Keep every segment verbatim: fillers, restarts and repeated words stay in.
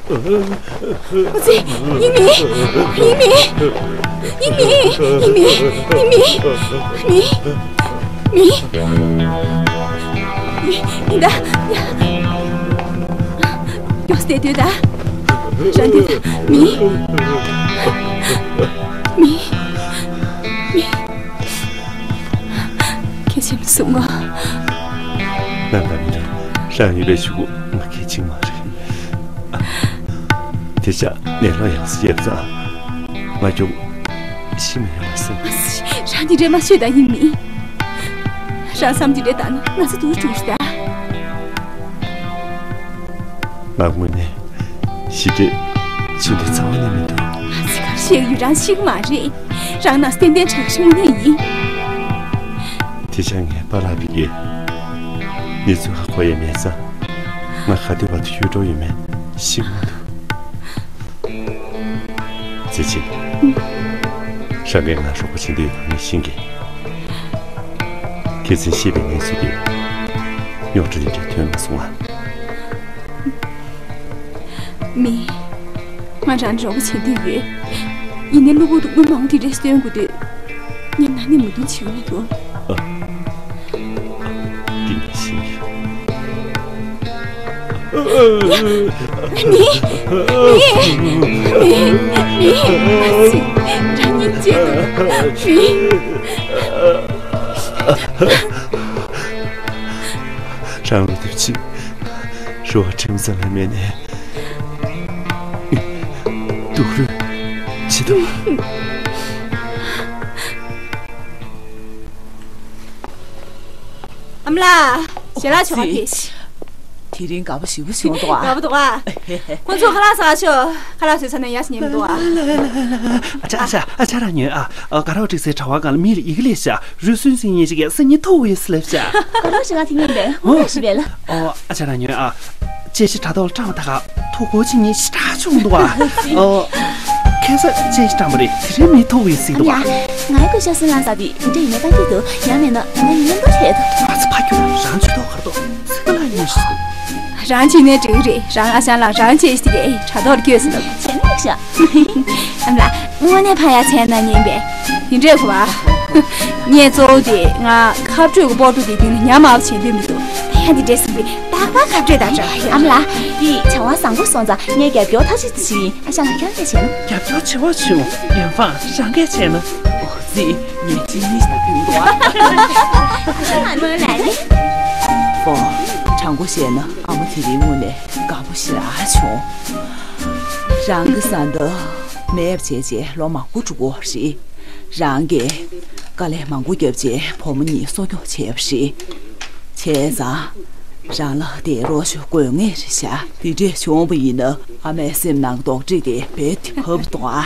ཨོ་ཙི། ཡིན་མིན། ཡིན་མིན། ཡིན་མིན། ཡིན་མིན། ཡིན་མིན། མིན། མིན། མིན་ད། ཡ། མགྱོགས་སེ་སྡོད་ད། རང་སྡོད་ད། མིན། མིན། མིན། གལ་ཆེན་པོ་གསུང་ངོ་། རྣམ་པ་མི་འདྲ། རང་ཡོད་པའི་གཞུག་གུ་ང་གལ་ཆེན་མ་རེད། དེ་ཆ་ནས་ལོ་ཡག་སེ་ཡོད་ཙང་། ང་ཁྱོད་ཤི་མི་ཡོང་བ་སེམས། རང་དེ་འདྲས་མ་ཤོད་ད། ཡིན་མིན། རང་བསམ་དེ་འདྲས་བཏང་ན་ང་ཚོ་སྡུག་རུ་འགྲོ་གི་རེད་ད། ང་དངོས་གནས་ཞི་བདེ་བྱེད་འདོད་རྩ་བ་ནས་མི་འདུག་ཨ་ཙི། ག་རེ་བཤད་ཀྱི་ཡོད། རང་ཤི་གི་མ་རེད། རང་ན་ཚ་ཏན་ཏན་དྲག་ཤི་དངོས་གནས་ཡིན། དེ་ཆ་ངའི་པཱ་ལགས་ཕ་གིར་གནས་ཚུལ་ཧ་གོ་ཡས་མེད་ཙང་། ང་ག་དུས་བར་དུ་ཡོད་འགྲོ་ཡོད་མེད་ཤེས་མི་འདུག་ཙི་ཙི། རང་གིས་ང་རོགས་པ་བྱེད་འདོད་ཡོད་པ་ངས་ཤེས་ཀྱི། ཁྱེད་ཚོས་བཤད་པའི་གནས་ཚུལ་དེ་རྙོག་དྲ་དེ་འདྲ་ཐོན་མ་སོང་ང་། མིན། ང་རང་རོགས་པ་བྱེད་འདོད་ཡོད། ཡིན་ནའི་གློ་བུར་དུ་དངུལ་མང་པོ་དེ་འདྲས་སྟོན་དགོས་དུས། སྙམ་ན་སྙམ་མི་འདུག་བྱེད་ཀྱི་མི་འདུག་ཨ། འདི་ནི་ཤིང་། མིན། མིན། མིན། མིན། ཨ་ཙི། རང་ཉིད་བྱེད་དུ། མིན། རང་ལ་དུས་ཕྱིན། རུ་བ་ཁྲིམས་ཙམ་ལས་མེད་ནས། སྡུག་རུས་ཇི་ལྟ་བ། ཨ་མ་ལགས། ཞལ་ལག་མཆོད་པ་ཕེབས་ཤིག་དེ་རིང་དགའ་པོ་ཞེ་པོ་བྱུང་འདུག་ཨ། དགའ་པོ་འདུག་ཨ། ཁོང་ཚོ་ཁ་ལག་ཟ་ཤོག་ཁ་ལག་ཟོས་ཚར་ན་ཡར་སོང་ཉན་མི་འདུག་ཨ། ཨ་ཅག་ཨ་ཅག་ཨ་ཅག་རང་ཉོན་ཨ། དགའ་རབ་སྒྲིག་སའི་གྲྭ་པ་སྒང་ལ་མི་ལ་ཡི་གེ་ལས་ཤག་རུས་སུན་སིང་ཉེ་ཞིག་གིས་སང་ཉིན་ཐུག་ཡོད་ཟེར་ལབ་ཤག་དགའ་རབ་ཞིག་ང་དེ་ཉིན་པས་ངོ་ཤི་བས་ལ། ཨོ་ཨ་ཅག་རང་ཉོན་ཨ། དཔྱད་གཞི་དྲ་ཐོག་ལ་བཀྲམ་པ་ད་ག་ཐུག་གོ་ཕྱི་ཉིན་ཞེ་དྲག་བྱུང་འདུག་ཨ། ཨོ། ཁ་སང་དཔྱད་གཞི་བཀྲམ་པ་རེད། དེ་རིང་མི་ཐུག་ཡོད་ཟེར་འདུག་ཨ། ང་ཡི་སྐུ་ཞབས་སུ་ལ་ཟ་དེ་འདྲ་ཡིན་ན་ཏང་གི་འདུག་ཡང་མེད་ན་ང་ཡིན་ན་འདུག་བྱས་འདུག་ང་ཚོ་ཕ་ཁྱོད་རང་ཆུ་ཐོག་གར་འདུག་ཚིག་པ་ལ་ཉོན་ཞིག་འདུག་རང་བྱས་ནས་འགྲིག་རེད། རང་ཨ་ཞང་ལགས་རང་བྱས་ཤིག་དེ་དྲ་ཐོག་ལ་བསྐྱོད་ཟིན་འདུག་བྱས་ནས་ཤག་ཨ་མ་ལགས། དངོས་གནས་ཕ་ཡ་མཚན་ན་ཉན་པས། དེ་འདྲས་གོ་བ། ངས་གཙོ་བོ་དེ་ང་ཁ་སྤྲོད་ཀྱི་སྤོ་ཏོ་དེ་དུས་ནས་ཉམས་མང་བ་བྱེད་འདོད་མི་འདུག་ཕ་ཡ་འདི་འདྲས་ཟིན་པས་རྟག་པར་ཁ་སྤྲོད་དང་འདྲ། ཨ་མ་ལགས། འདི་བྱ་བ་བཟང་པོ་སོང་ཙང་ངས་རྒྱབ་སྐྱོར་མཐའ་གཅིག་ཏུ་བྱེད་ཡིན། ཨ་ཞང་ལགས་ཁྱེད་རང་བྱས་ན། རྒྱབ་སྐྱོར་བྱེད་པ་བྱུང་། ཡོན་ཧྥང་རང་གིས་བྱས་ན། ཨོ་ཙི། ངས་ཅི་མི་ཞིག་ཕུལ་འདུག་ཨ། ཨ་ཞང་ལགས་མོ་ལ་ནི། ཧྥང་། དྲང་པོ་བཤད་ན་ཨ་མ་དེ་རིང་དངོས་གནས་དགའ་པོ་ཞེ་དྲག་བྱུང་། རང་གི་བཟའ་ཟླ་མེད་པ་བྱས་རྗེས་ལོ་མང་པོ་འགྲོ་གི་ཡོད་རེད། རང་གིས་དཀའ་ལས་མང་པོ་བརྒྱབ་རྗེས་བུ་མོ་གཉིས་གསོ་སྐྱོང་བྱས་པ་རེད། བྱས་ཙང་རང་ལ་དེ་རོགས་ཞུ་དགོས་ངེས་རེད་ཤག་དེ་འདྲས་བྱུང་བ་ཡིན་ན་ཨ་མའི་སེམས་ནང་དོགས་འདྲི་དེ་རྦད་དེ་བབས་འདུག་ཨ།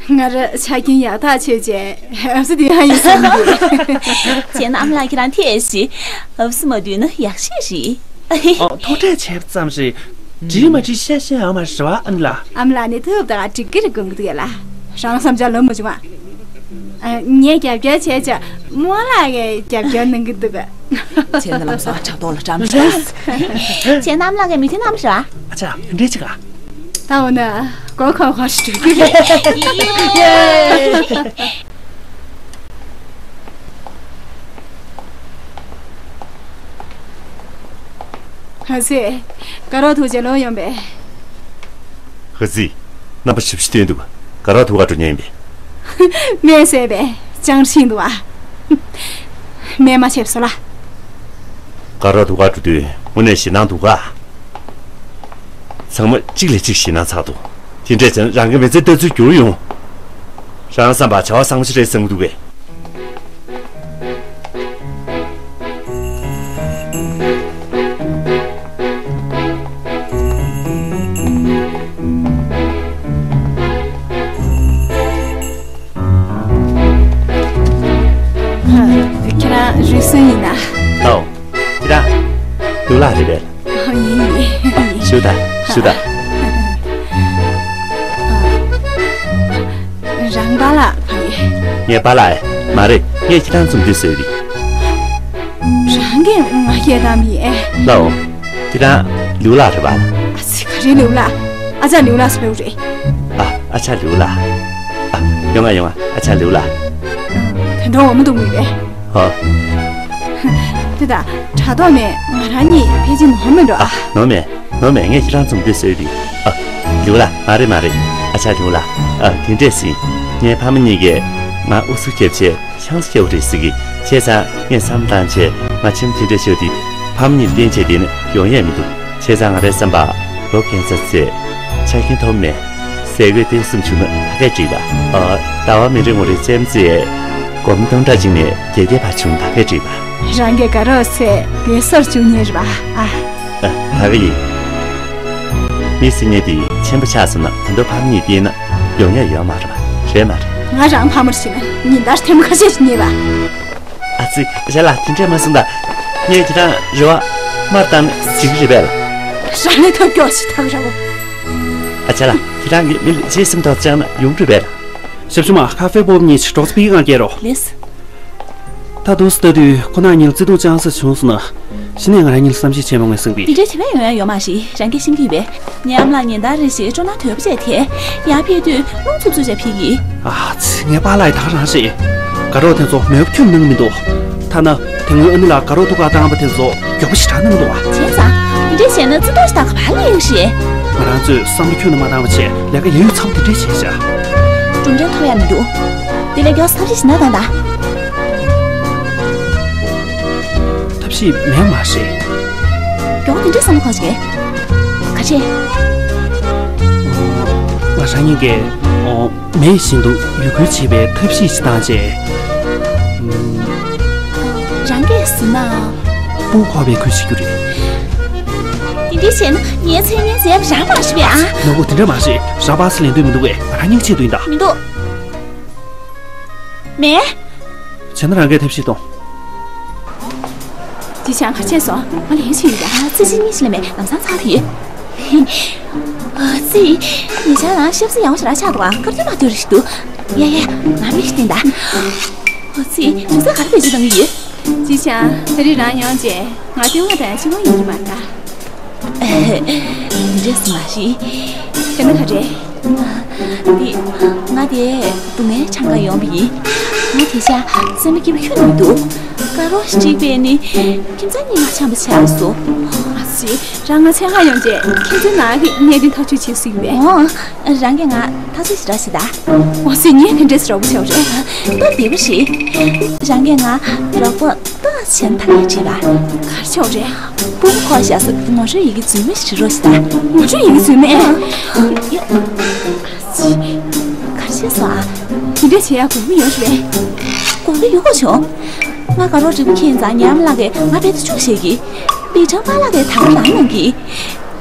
ང་རང་ཆ་རྐྱེན་ཡག་ཐག་ཆོད་རྗེས་ཨབ་སི་དེ་ཡང་ཡིན་བསམ་གྱི། བྱས་ན་ཨ་མ་ལགས་ཁྱེད་རང་ཐེ་ཤི། ཨབ་སི་མ་བསྡུས་ན་ཡག་ཤོས་རེད། ཨོ། ཐུགས་ཁྲལ་བྱས་པ་ཙམ་རེད། འགྲིག་མ་འགྲིག་བཤད་བཤད་ཡོད་མ་རེད་པ། ཨ་ནི་ལགས། ཨ་མ་ལགས་ནི་ཐུབ་ད་འགྲིག་གི་རེད་དགོངས་ཀྱི་འདུག་ཡ་ལ། རང་བསམ་འཆར་ལབ་མ་བྱུང་ཨ། ཨ། ངས་རྒྱབ་སྐྱོར་བྱས་ཙང་རྨོ་ལགས་ཀྱིས་རྒྱབ་སྐྱོར་གནང་གི་འདུག་ག་བྱས་ན་ལམ་སང་དྲ་ཐོག་ལ་བཀྲམ་ཤོག་བྱས་ན་ཨ་མ་ལགས་ཀྱིས་མོས་མཐུན་གནང་བ་རེད་པ། ཨ་ཅག་འདི་འདྲས་བྱེད་ག་ད་འོ་ན་མགོ་འཁོར་འཁོར་ཞིག་འགྲོ་གི་རེད། ཧ་སེ། དགའ་རབ་ཐུག་རྗེས་ལོག་ཡོང་པས། ཧ་སེ། རྣམ་པ་ཞིབ་ཞིབ་བསྟན་འདུག་དགའ་རབ་ཐུག་ག་འགྲོ་ཉན་ཡིན་པས། སྨན་ཟས་པས་ཅང་ཤིང་འདུག་ཨ། སྨན་མ་ཆད་པ་བཟོ་ལ། དགའ་རབ་ཐུག་ག་འགྲོ་དུས་དངོས་གནས་ཞེད་སྣང་འདུག་ག་ཚང་མ་གཅིག་ལས་གཅིག་ཞེད་སྣང་ཚ་འདུག་དེ་འདྲས་བྱས་ན་རང་གི་མི་ཚེ་ལྟ་ཚུལ་འགྱུར་ཡོང་། རང་བསམ་པར་བྱ་བ་བཟང་པོ་ཞིག་རེད་བསམ་གྱི་འདུག་གས། ཁྱེད་རང་རུས་སུན་ཡིན་ན། ཨོ། ཁྱེད་རང་། ནུ་ལགས་རེད་པས། ཡིན་ཡིན། ཞུ་དང་ཞུ་དང་། རང་པཱ་ལགས་ཕ་ཡི། ངའི་པཱ་ལགས་ཨེ། མ་རེད། ངས་ཁྱེད་རང་འཛོམས་དུས་བཟོས་རེད། རང་གིས་ང་སྐད་བཏང་མི་ཨེ། ལའོ། ཁྱེད་རང་ ལིའུ་ལགས་རེད་པ། ཨ་ཙི། ག་རེ་ལིའུ་ལགས། ཨ་ཅག་ལིའུ་ལགས་སུ་ལབ་རེད། ཨ། ཨ་ཅག་ལིའུ་ལགས། ཨ། ཡོང་ང་ཡོང་ང་། ཨ་ཅག་ལིའུ་ལགས། དོན་དག་འོ་མ་འདུག་མི་རེད། ཨ། དེ་ད་དྲ་ཐོག་ནས་ང་རང་གཉིས་ཕལ་ཆེར་ནོར་མེད་འགྲོ། ཨ། ནོར་མེད། ནོར་མེད། ངས་ཁྱེད་རང་མཚུངས་བསྡུར་བཟོས་པའི། ཨ། ལིའུ་ལགས། མ་རེད་མ་རེད། ཨ་ཅག་ལིའུ་ལགས། ཨ། དེ་འདྲས་ཟིན། ངའི་ཕ་མ་གཉིས་ཀས་ང་ཨུ་ཚུགས་རྒྱབ་བྱས། ཤང་སྐྱོ་བོ་རེད་ཟེར་གི། བྱས་ཙང་ངས་བསམ་བློ་བཏང་བྱས། ང་ཁྱིམ་དེ་འདྲ་ཤོར་དུས་ཕ་མ་གཉིས་བསྟེན་བྱས་བསྡད་ན་ཡོང་ཡས་མི་འདུག་བྱས་ཙང་ང་རའི་བསམ་པར་ལོ་རྒན་ཚ་ཚེ། ཆ་རྐྱེན་ཐོབ་མེད། ཟས་གོས་ལྡན་གསུམ་བྱུང་ན་ད་གས་འགྲིག་པ། ཨ། ཟླ་བ་མི་རེ་ངོ་རེ་རྩེད་མོ་རྩེ། སྒོར་མོ་སྟོང་ཕྲག་གཅིག་ནས་བརྒྱད་བརྒྱ་བར་བྱུང་ན་ད་གས་འགྲིག་པ། རང་གིས་དགའ་རོགས་ཚེ་བདེ་སོར་བཅུག་མཁན་རེད་པ། ཨ། ཨ། ད་ག་ཡིན། མི་སེམས་ཉིད་དེ་ཆེན་པོ་ཆགས་སོང་ན་ད་དུང་ཕ་མ་གཉིས་བསྟེན་ན་ཡོང་ཡ་ཡོད་མ་རེད་པ། རེད་མ་རེད། ང་རང་ཕ་མར་ཤི་ན་ཉིན་ལྟར་ཐེངས་མ་ཁ་ཤས་ཤིག་རྙེད་པ། ཨ་ཙི། ཨ་ཅག་ལགས། དེ་འདྲས་མ་གསུངས་དང་། ངས་ཁྱེད་རང་རེ་བ་མར་བཏང་ན་འགྲིག་གི་རེད་པས་ལགས། རང་ལས་ཐབས་སྐྱོ་ཞིག་ཐག་ར་བོ། ཨ་ཅག་ལགས། ཁྱེད་རང་གིས་མི་ལ་ཆེ་སེམས་ཐོག་བཅངས་ན་ཡོང་གི་རེད་པས་ལགས། ཞབས་ཞུ་མ། ཁ་ཧྥེ་སྤོབས་གཉིས་ཅིག་གྲོགས་པོའི་ངང་སྐྱེལ་རོགས། ལེས། ད་དུང་ལྟ་དུས་ཁོ་ན་གཉིས་བརྩེ་དུང་ཅང་ས་བྱུང་སོང་ན། གཞི་ནས་ང་རང་གཉིས་ལ་བསམ་ཤེས་བྱས་མ་ངེས་སེམས་པས། དེ་འདྲའི་བྱེད་ལས་ཡོང་ཡ་ཡོད་མ་རེད། རང་གིས་ཤེས་ཀྱི་ཡོད་པས། ངའི་ཨ་མ་ལགས་ཉིན་ལྟར་རེ་བཞིན་སྤྲོ་སྣང་དོད་པོ་བྱས་ཏེ། ཡར་ཕེབས་དུས་རླུང་འཚུབ་འཚུབ་བྱས་ཕེབས་ཀྱི། ཨ་ཙི། ངའི་པཱ་ལགས་ཡི་ད་ག་རང་རེད། དགའ་རོགས་དེ་ཚོ་མོས་པ་ཁྱོན་གནང་གི་མི་འདུག་ཐ་ན་དེ་སྔོན་ཨ་ནེ་ལགས་དགའ་རོགས་ཐུག་ཁག་བཏང་བ་དེ་ཚོ་མགྱོགས་པོ་ཞེ་དྲག་གནང་གི་འདུག་བ། བྱས་ཙང་། དེ་འདྲས་བྱས་ན་བརྩེ་དུང་ཞེ་དྲག་ག་པར་སླེབས་ཀྱི་རེད། ང་རང་ཚོས་བསམ་བློ་ཁྱོན་ནས་མ་བཏང་བ་བྱས། ལས་ཀ་ཡ་ཡོ་མཚམས་དེ་འདྲས་བྱས་བཞག་གྲུབ་འབྲས་ཐོབ་ཡ་མི་འདུག་དེ་ལས་མགྱོགས་སུ་ཐབས་ཤེས་ཞིག་གནང་དང་ད། ཐབས་ཤེས་མེད་མ་རེད། མགྱོགས་དེ་འདྲས་བསམ་བློ་གང་བྱེད། ག་བྱེད། ང་རང་ཉིད་ཀྱིས། ཨོ། མེད་བཞིན་དུ་ཡུ་གུར་བྱེད་པའི་ཐབས་ཤེས་ཤིག་བཏང་རྗེས། ཨམ། རང་གིས་ཟིན་ན། སྤུ་གུ་འཁོར་བའི་ཁུལ་བྱེད་རྒྱུ་རེད། དེ་འདྲས་བྱས་ན་ངའི་མཚན་སྙན་འཛེམ་རང་མ་ཞུ་བས་ཨ། ནོར་བུ། དེ་འདྲ་མ་བྱེད། རང་པ་སེ་ལེན་འདོད་མི་འདུག་པས། ང་རང་སྙིང་རྗེ་འདུག་ཡིན་ད། མི་འདུག་མེད། བྱས་ན་རང་གིས་ཐབས་ཤེས་གཏོང་། ཅི་བྱ། ག་བྱས་སོང་། ང་ལན་ཞིག་ཡིན་ད། ཨ་ཙི། ཅི་གཉིས་ཤིག་ལས་མེད། ལམ་སང་ཚར་དུ་ཡོད། ཨ་ཙི། ཉེ་ཆར་རང་ཤབ་སི་ཡག་པོ་ཞེ་དྲག་ཆགས་འདུག་ཨ། དཀར་སྐྱོ་མ་སྐྱོ་རེ་ཞིག་འདུག་ཡ་ཡ། ང་མིག་ཞིག་བསྟན་ད། ཨ་ཙི། དུས་ཚོད་ག་རེ་བེད་སྤྱོད་གཏོང་གི་ཡོད། ཅི་བྱ། ད་རེས་རང་ཡོང་རྗེས་ང་ལྟེ་བ་དང་ཕྱི་བ་ཡིན་གྱི་མ་རེད་ད། འདི་འདྲས་མ་རེད། དེ་ནི་ག་རེ། འདི། ང་དེ་སྡུག་བསྔལ་ཆང་ག་ཡོང་བ་ཡིན། ང་དེ་ཤ་སེམས་པ་སྐྱིད་པོ་ཁྱོན་མི་འདུག་དཀར་རོ་གཅིག་པས་ནི་ཁྱིམ་ཚང་གཉིས་མ་འཆམ་པ་ཆགས་སོང་། ཨ་ཙི། རང་ང་ཚན་ཁ་ཡོང་རྗེས་ཁྱིམ་ཚང་ནང་གི་གནད་དོན་ཐག་གཅོད་བྱེད་སྲིད་པས། འོ། རང་གིས་ང་ཐག་གཅོད་ཞེ་དྲག་བྱེད་ད། འོ་ཙི། ངས་དེ་འདྲས་རོགས་པ་བྱས་པ་རེད། སྟབས་བདེ་པོ་ཞིག་རང་གིས་ང་རོགས་པ་ཏོག་ཙམ་བྱས་ན་ཐག་ཉེ་བྲིས་པ། ག་རེ་བྱས་པ་རེད། སྤུ་གུ་འཁོར་བཞག་ས་ངོ་སྤྲོད་ཡི་གེ་རྫུན་མ་ཞིག་བྲིས་རོགས་བྱེད་ད། ངོ་སྤྲོད་ཡི་གེ་རྫུན་མ། ཨ། ཡ། ག་རེ་བྱས་སོང་ཨ། དེ་འདྲ་བྱེད་ཡག་དགོས་མཁོ་ཡོད་རེད་པས། དགོས་མཁོ་ཡོད་དགོས་བྱུང་། ང་དགའ་རོགས་རིག་པ་མཁྱེན་ཙང་ཉམས་བླ་གིས་ང་དཔེ་ཆ་བཅུག་བཤད་ཀྱི། པི་ཁྲང་པཱ་ལགས་ཀྱིས་ད་ག་རང་གནང་གི།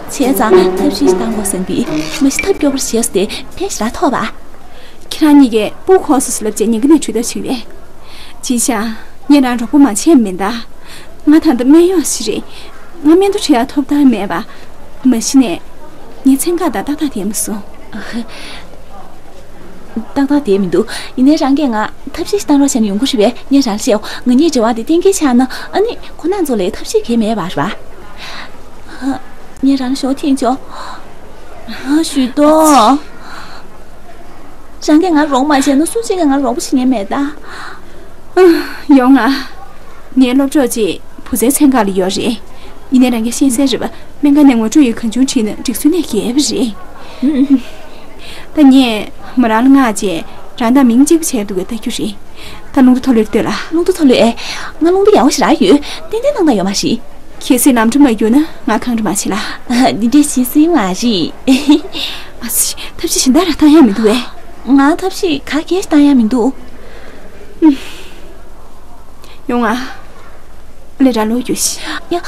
བྱས་ཙང་ཐབས་ཤེས་ཤིག་བཏང་དགོས་བསམ་གི། མ་གཞི་ཐབས་སྐྱོ་པོར་བྱས་སོང་སྟེ་ཕན་ཞེ་དྲག་ཐོགས་པ། ཁྱེད་རང་གཉིས་ཀས་སྤུ་གུ་འཁོར་སོང་ཟེར་ལབ་བྱས་ཉེན་ཁ་ནས་བྲོས་ཐབས་བྱེད་པས། ཅི་བྱ། ངས་རང་རོགས་པ་མ་བྱས་མིན་ད། ང་ད་ལྟ་སྨན་གཡོག་ཞིག་རེད། ང་སྨན་ཐོ་བྲིས་ཡག་ཐོབ་ཐང་མེད་པ། མ་གཞི་ནས། ངའི་མཚན་ཁ་དང་ཏག་ཏག་བསྡད་མ་སོང་། ཏག་ཏག་བསྡད་མི་འདུག་ཡིན་ནའི་རང་གིས་ང་ཐབས་ཤེས་ཤིག་བཏང་རོགས་བྱས་ན་ཡོང་གི་རེད་པས། ངས་རང་ལ་བཤད། ང་གཉིས་འབྲེལ་བ་འདི་གཏན་འཁེལ་ཆགས་ན་ཨ་ནི་ཁོ་རང་ཚོ་ལ་ཐབས་ཤེས་གང་ཡང་མེད་པ་རེད་པ། ངས་རང་ལ་ཞོག་ཐེངས་ཆོག་ཞུ་དོ། རང་གིས་ང་རོགས་མ་བྱས་ན་སུ་གཅིག་གིས་ང་རོགས་པ་བྱེད་མཁན་མེད་ད། ཡོང་ང་། ངའི་སློབ་གྲོགས་ཅིག་བུ་ཚའི་མཚན་ཁ་ལ་ཡོད་རེད། ཡིན་ནའི་རང་གིས་ཤེས་གསལ་རེད་པ། སྨན་ཁང་ནས་ངོ་སྤྲོད་ཡིག་གང་བྱུང་བྲིས་ན་སྒྲིག་སྲོལ་ནས་འགལ་བ་རེད། ད་ངས་མོ་རང་ལ་མངགས་བྱས་རང་དང་མིང་གཅིག་པ་བྱས་འདུག་གས་ལྟ་རྒྱུ་རེད། ད་རླུང་རྟ་ཐོག་ལོས་ལྟོས་ལ། རླུང་རྟ་ཐོག་ལོས། ཨེ། ང་རླུང་རྟ་ཡག་པོ་ཞེ་དྲག་ཡོད། ཏན་ཏན་གནང་ཐབས་ཡོད་མ་རེད། གལ་སྲིད་ལམ་འགྲོ་མ་གྱུར་ན་ང་གང་འདྲ་མ་བྱེད་ལ། འདི་འདྲས་བྱེད་སྲིད་མ་རེད། ཨ་ཙི། ཐབས་ཤེས་གཞན་དག་རང་བཏང་ཡ་མི་འདུག་གས། ང་ཐབས་ཤེས་ག་གེ་བཏང་ཡ་མི་འདུག་ཡོང་ང་། ལས་ར་ལོ་རྒྱུ་ཞིག་ཡ།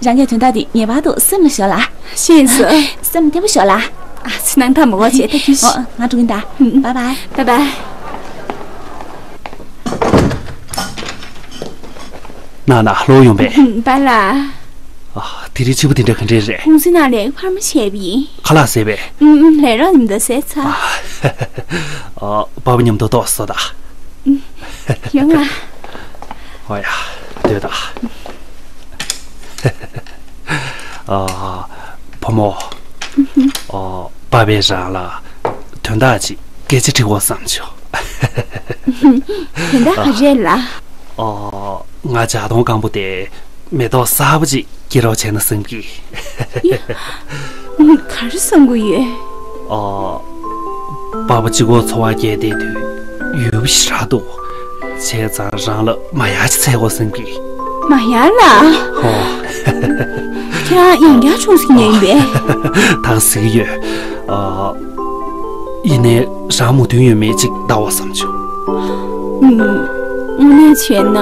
རང་གིས་དོན་དག་འདི་ངེས་པར་དུ་སེམས་ལ་ཞོག་ལ། ཤེས་སོང་། སེམས་བརྟན་པོ་ཞོག་ལ། ཨ་ཙི། ནང་ཐག་མི་འགོ་བྱེད་ལྟ་རྒྱུ་ཞིག་ཨོ། ང་འགྲོ་གིན་ད། ཨུམ། བཱའི་བཱའི། བཱའི་བཱའི། ན་ན་ལོ་ཡོང་པས། ཨུམ། པཱ་ལགས། ཨ། དེ་རིང་ཕྱི་པོ་དེ་འདྲ་ག་འདྲས་རེད། ཧུང་སི་ནང་ལས་ཕར་མ་བྱས་པ་ཡིན། ཁ་ལག་བཟས་པས། ཨུམ་ཨུམ། ལས་རོགས་མི་འདུག་བཟས་ཚར། ཨ། པཱ་པ་མཉམ་དུ་ཏོག་ཙམ་ཟོ་ད། ཡོང་ང་། ཨོ་ཡ། སྡོད་ད། ཨ། བུ་མོ། ཨ། པ་ཕས་རང་ལ་དོན་དག་ཅིག་སྐད་ཆ་དྲི་དགོས་བསམ་བྱུང་། དོན་དག་ག་རེ་རེད་ལགས། ཨ། ང་ལྗགས་མདོང་སྐམ་པོ་དེ་མེ་ཏོག་གསར་པ་ཅིག་སྐྱེ་རོགས་བྱས་ན་བསམ་གི། ཡ། ག་རེ་བསམ་གི་ཡོད། ཨ། པ་ཕ་གཅིག་པོ་འཚོ་བ་སྐྱེལ་བསྡད་དུས་ཡུལ་ཞེ་དྲག་འདུག་བྱས་ཙང་རང་ལ་མ་ཡར་ཅིག་འཚོལ་དགོས་བསམ་གི། མ་ཡར་ལགས། ཧོ། ཁྱེད་རང་ཡང་བསྐྱར་ཆུང་ཟིག་ཉན་པས། ད་ག་ཟེར་གི་ཡོད། ཨ། ཡིན་ནའི་རང་མོས་མཐུན་ཡོད་མེད་ཅིག་ལྟ་བ་བསམ་བྱུང་། ཨུམ། དངོས་གནས་བྱས་ན།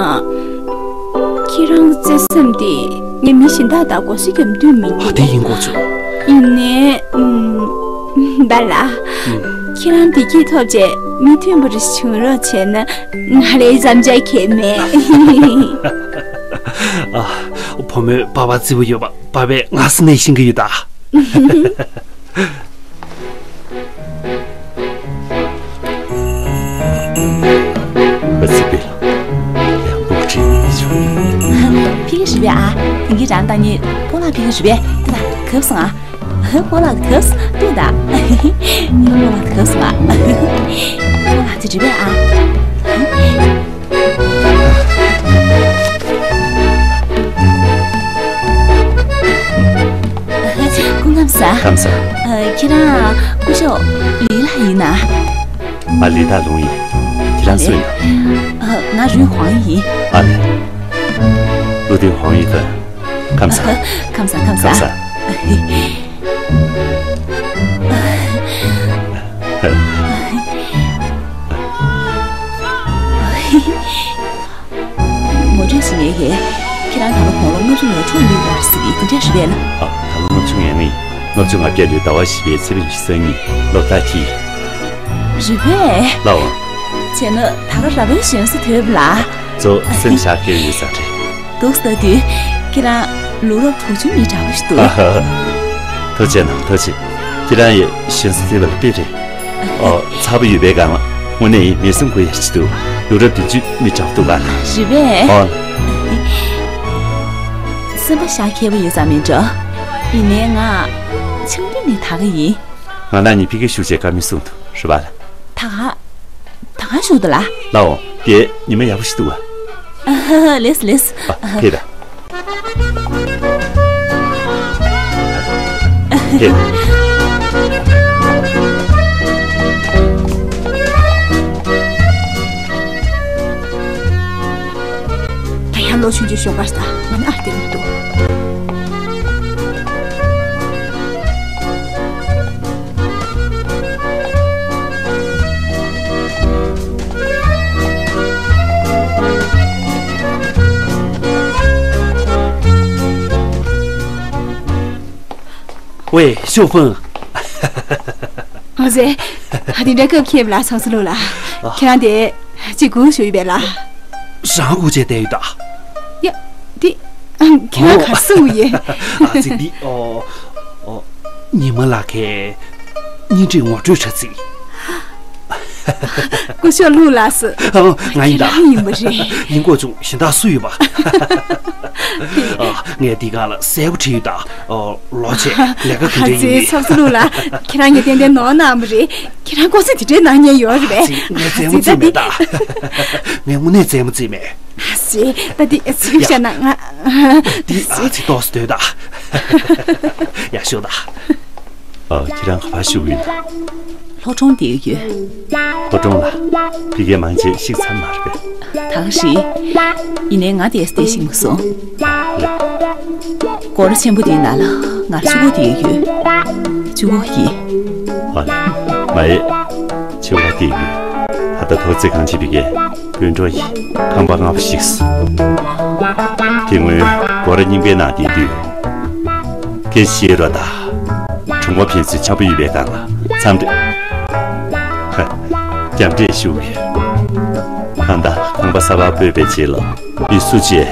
ཁྱེད་རང་གི་བརྩེ་སེམས་དེ་ངས་མི་གཞན་དག་དང་མགོ་སེར་རྒྱབ་འདོད་མི་འདུག་ཨ། དེ་ཡིན་དགོས་བྱུང་། ཡིན་ནའི། ཨུམ། པཱ་ལགས། ཨུམ། ཁྱེད་རང་བདེ་སྐྱིད་ཐོབ་བྱས་མི་མཐུན་པ་རེ་བྱུང་རོགས་བྱས་ན་ང་ལ་མཚམས་འཇོག་གི་མེད། ཨ། བུ་མོས་པ་ཕ་བརྩི་བ་ཡོད་པ་པ་ཕས་སྔ་ས་ནས་ཤེས་ཀྱི་ཡོད་ད། བ་ཚི་པེ་ལ་ཡང་སྤུ་གུ་ཁྲིད་ནས་བྱུང་། ཕི་གི་རི་བས་ཨ། དེང་གི་རང་ད་ནི་སྤོ་ལགས་ཕི་གི་རི་བས་དེ་ད་གབ་སོང་ཨ། སྤོ་ལགས་གབ་སོང་ཏུ་ད། སྤོ་ལགས་གབ་སོང་ཨ། སྤོ་ལགས་དེ་རི་བས་ཨ། སྐུ་ཁམས་བཟང་། ཁམས་བཟང་། ཨ། ཁྱེད་རང་སྐུ་ཞབས་ལི་ལགས་ཡིན་ན། ང་ལི་ཐར་ལུང་ཡིན། ཁྱེད་རང་སུ་ཡིན། ཨ། ང་རུས་ཧོང་ཡིན། ཨ་ལེ། ལུ་ཏིང་ཧོང་ཡིན་ད། ཁམས་བཟང་། ཁམས་བཟང་། ཁམས་བཟང་། ཁམས་བཟང་། ངོ་སྤྲོད་བྱེད་མཁན་གྱིས་ཁྱེད་རང་ད་ལོ་དགུང་ལོ་ལྔ་བཅུ་ནས་ཁྲོམ་ལུས་པར་ཟེར་གྱི་དེ་འདྲ་རེད་པས་ན། ཨ། ད་ལོ་ལྔ་བཅུ་ང་གཉིས། ལྔ་བཅུ་ང་བརྒྱད་ལོའི་ཟླ་བ་བཞི་པའི་ཚེས་པ་ཉི་ཤུ་རྩ་གཉིས་སློབ་ཟླ་གཅིག་རེད་པས། ལགས་འོང་། བྱས་ན་ད་ག་ར་བའི་གཞོན་ས་དོད་པ་ལ། གཙོ་སེམས་ཤར་སྐྱེ་ཡོད་ས་རེད། འདུག་ལྟ་དུས་ཁྱེད་རང་ལུག་རོགས་དུག་ཆུ་མི་འདྲ་བོ་ཞིག་འདུག་ཨ་ཧ། ཐུགས་རྗེ་གནང་། ཐུགས་རྗེ། ཁྱེད་རང་ཡི་གཞོན་ས་དོད་པ་ལ་དཔེ་རེད། ཨོ། ཚ་པོ་ཡོད་པའི་སྒང་ལ་དངོས་གནས་ཡིན་མི་སེམས་འགུལ་ཡ་ཞིག་འདུག་ཡུ་རོབ་བདུན་ཅུ་མི་འདྲ་བོ་འདུག་ག་རེད་པས། ཨོ། སེམས་པ་ཤ་མཁས་པོ་ཡོད་ཙང་མིན་འགྲོ། ཡིན་ནའི་ང་ཆུང་དུས་ནས་ད་ག་ཡིན། ང་ན་ནི་ཕི་གེ་ཤུགས་ཆེ་ཀ་མི་གསུང་འདུག་རེད་པ། ད་ག་ད་ག་ཤུགས་འདུག་ལ། ལའོ། དེ་ཉི་མ་ཡག་པོ་ཞིག་འདུག་ག་ཨ་ཧ་ཧ། ལེས་ལེས། ཨ། ཕེབས་ད། ཕེབས། ད་ཡང་ལོ་ཆུང་ཆུང་ཞོགས་པ་ས་ང་ནི་ཨར་ཏེ་མི་འདུག་ཝེ། ཤོ་ཧྥང་། ཨ་ཙི། ད་དེ་འདྲ་སྐབས་ཁེབས་ལ་ཚང་སུ་ལོ་ལ། ཨ། ཁྱེད་རང་དེ་ཅི་སྒུག་ཞུ་ཡི་བས་ལ། རང་སྒུག་བྱས་བསྡད་ཡོད་ད། ཡ། དེ། ཁྱེད་རང་ག་སུ་ཡིན། ཨ་ཙི་འདི། ཨོ། ཨོ། ཉི་མ་ལགས་ཀྱི་གཉེན་སྒྲིག་ངོ་སྤྲོད་དྲ་ཚིགས། སྐུ་ཞབས་ལུག་ལགས་སུ། ཨོ། ང་ཡིན་ད། ཁྱེད་རང་ཡིན་པ་རེད། ཡིན་དགོས་བྱུང་། གཞན་དག་སུ་ཡོད་པ། ཨ། ངས་འདི་ག་ལ་གསལ་པོ་བྲིས་ཡོད་ད། ཨོ། ལོ་ཆེ་ལས་ཀ་ག་འདྲ་ཡིན་མིན། ཨ་ཙི། ཚབ་སུ་ལུག་ལགས། ཁྱེད་རང་ངས་ཏན་ཏན་ནོར་གནང་བ་རེད། ཁྱེད་རང་ལྐོག་ཟ་དེ་འདྲའི་གནང་མཁན་ཡོད་རེད་པས། ཨ་ཙི། ངས་རྩེད་མོ་རྩེས་མེད་ད། ངས་དངོས་གནས་རྩེད་མོ་རྩེས་མེད། ཨ་ཙི། ད་འདི་ཚིག་བཤད་ན་ང་། འདི། ཨ་ཙི། ཏོག་ཙམ་སྡོད་ད། ཡར་ཤོག་ད། ཨ། ཁྱེད་རང་ག་པར་བཞུགས་ཡོད་ན། ལྷོ་གྲོང་བསྡད་ཡོད། ལྷོ་གྲོང་ལ་ཕ་གིར་མང་ཆེ་གཤེགས་ཚར་མ་རེད་པས། ད་ག་རེད། ཡིན་ནའི་ང་དེ་བསྡད་ཤེས་མ་སོང་། ལེ། སྒོ་ར་ཆེན་པོ་དེའི་ནང་ལ་ང་གཅིག་པོ་བསྡད་ཡོད། གཅིག་པོ་ཡིན། ཨ་ལེ། མ་ཡེ། གཅིག་པོ་བསྡད་ཡོད། ད་ལྟ་ཐོག་བརྩེགས་ཁང་ཆེན་པའི་གི་དཔོན་གྲོགས་ཡིན། ཁང་པ་ལྔ་པོ་ཞིག་སོང་། དེ་སྔོན་སྒོ་ར་རྙིང་པའི་ནང་བསྡད་དུས། སྐད་ཆ་བཤད་རོགས་དང་། གྲོང་པ་ཕན་ཚུན་འཆམ་པོ་ཡོད་པའི་སྒང་ལ་འཚམས་འདྲི། ཧ། རྒྱབ་འདྲེ་ཞུ་གི་ཡོད། ད་ལྟ་ཁང་པ་གསར་པ་སྤོས་པའི་རྗེས་ལ་མི་སུ་གཅིག་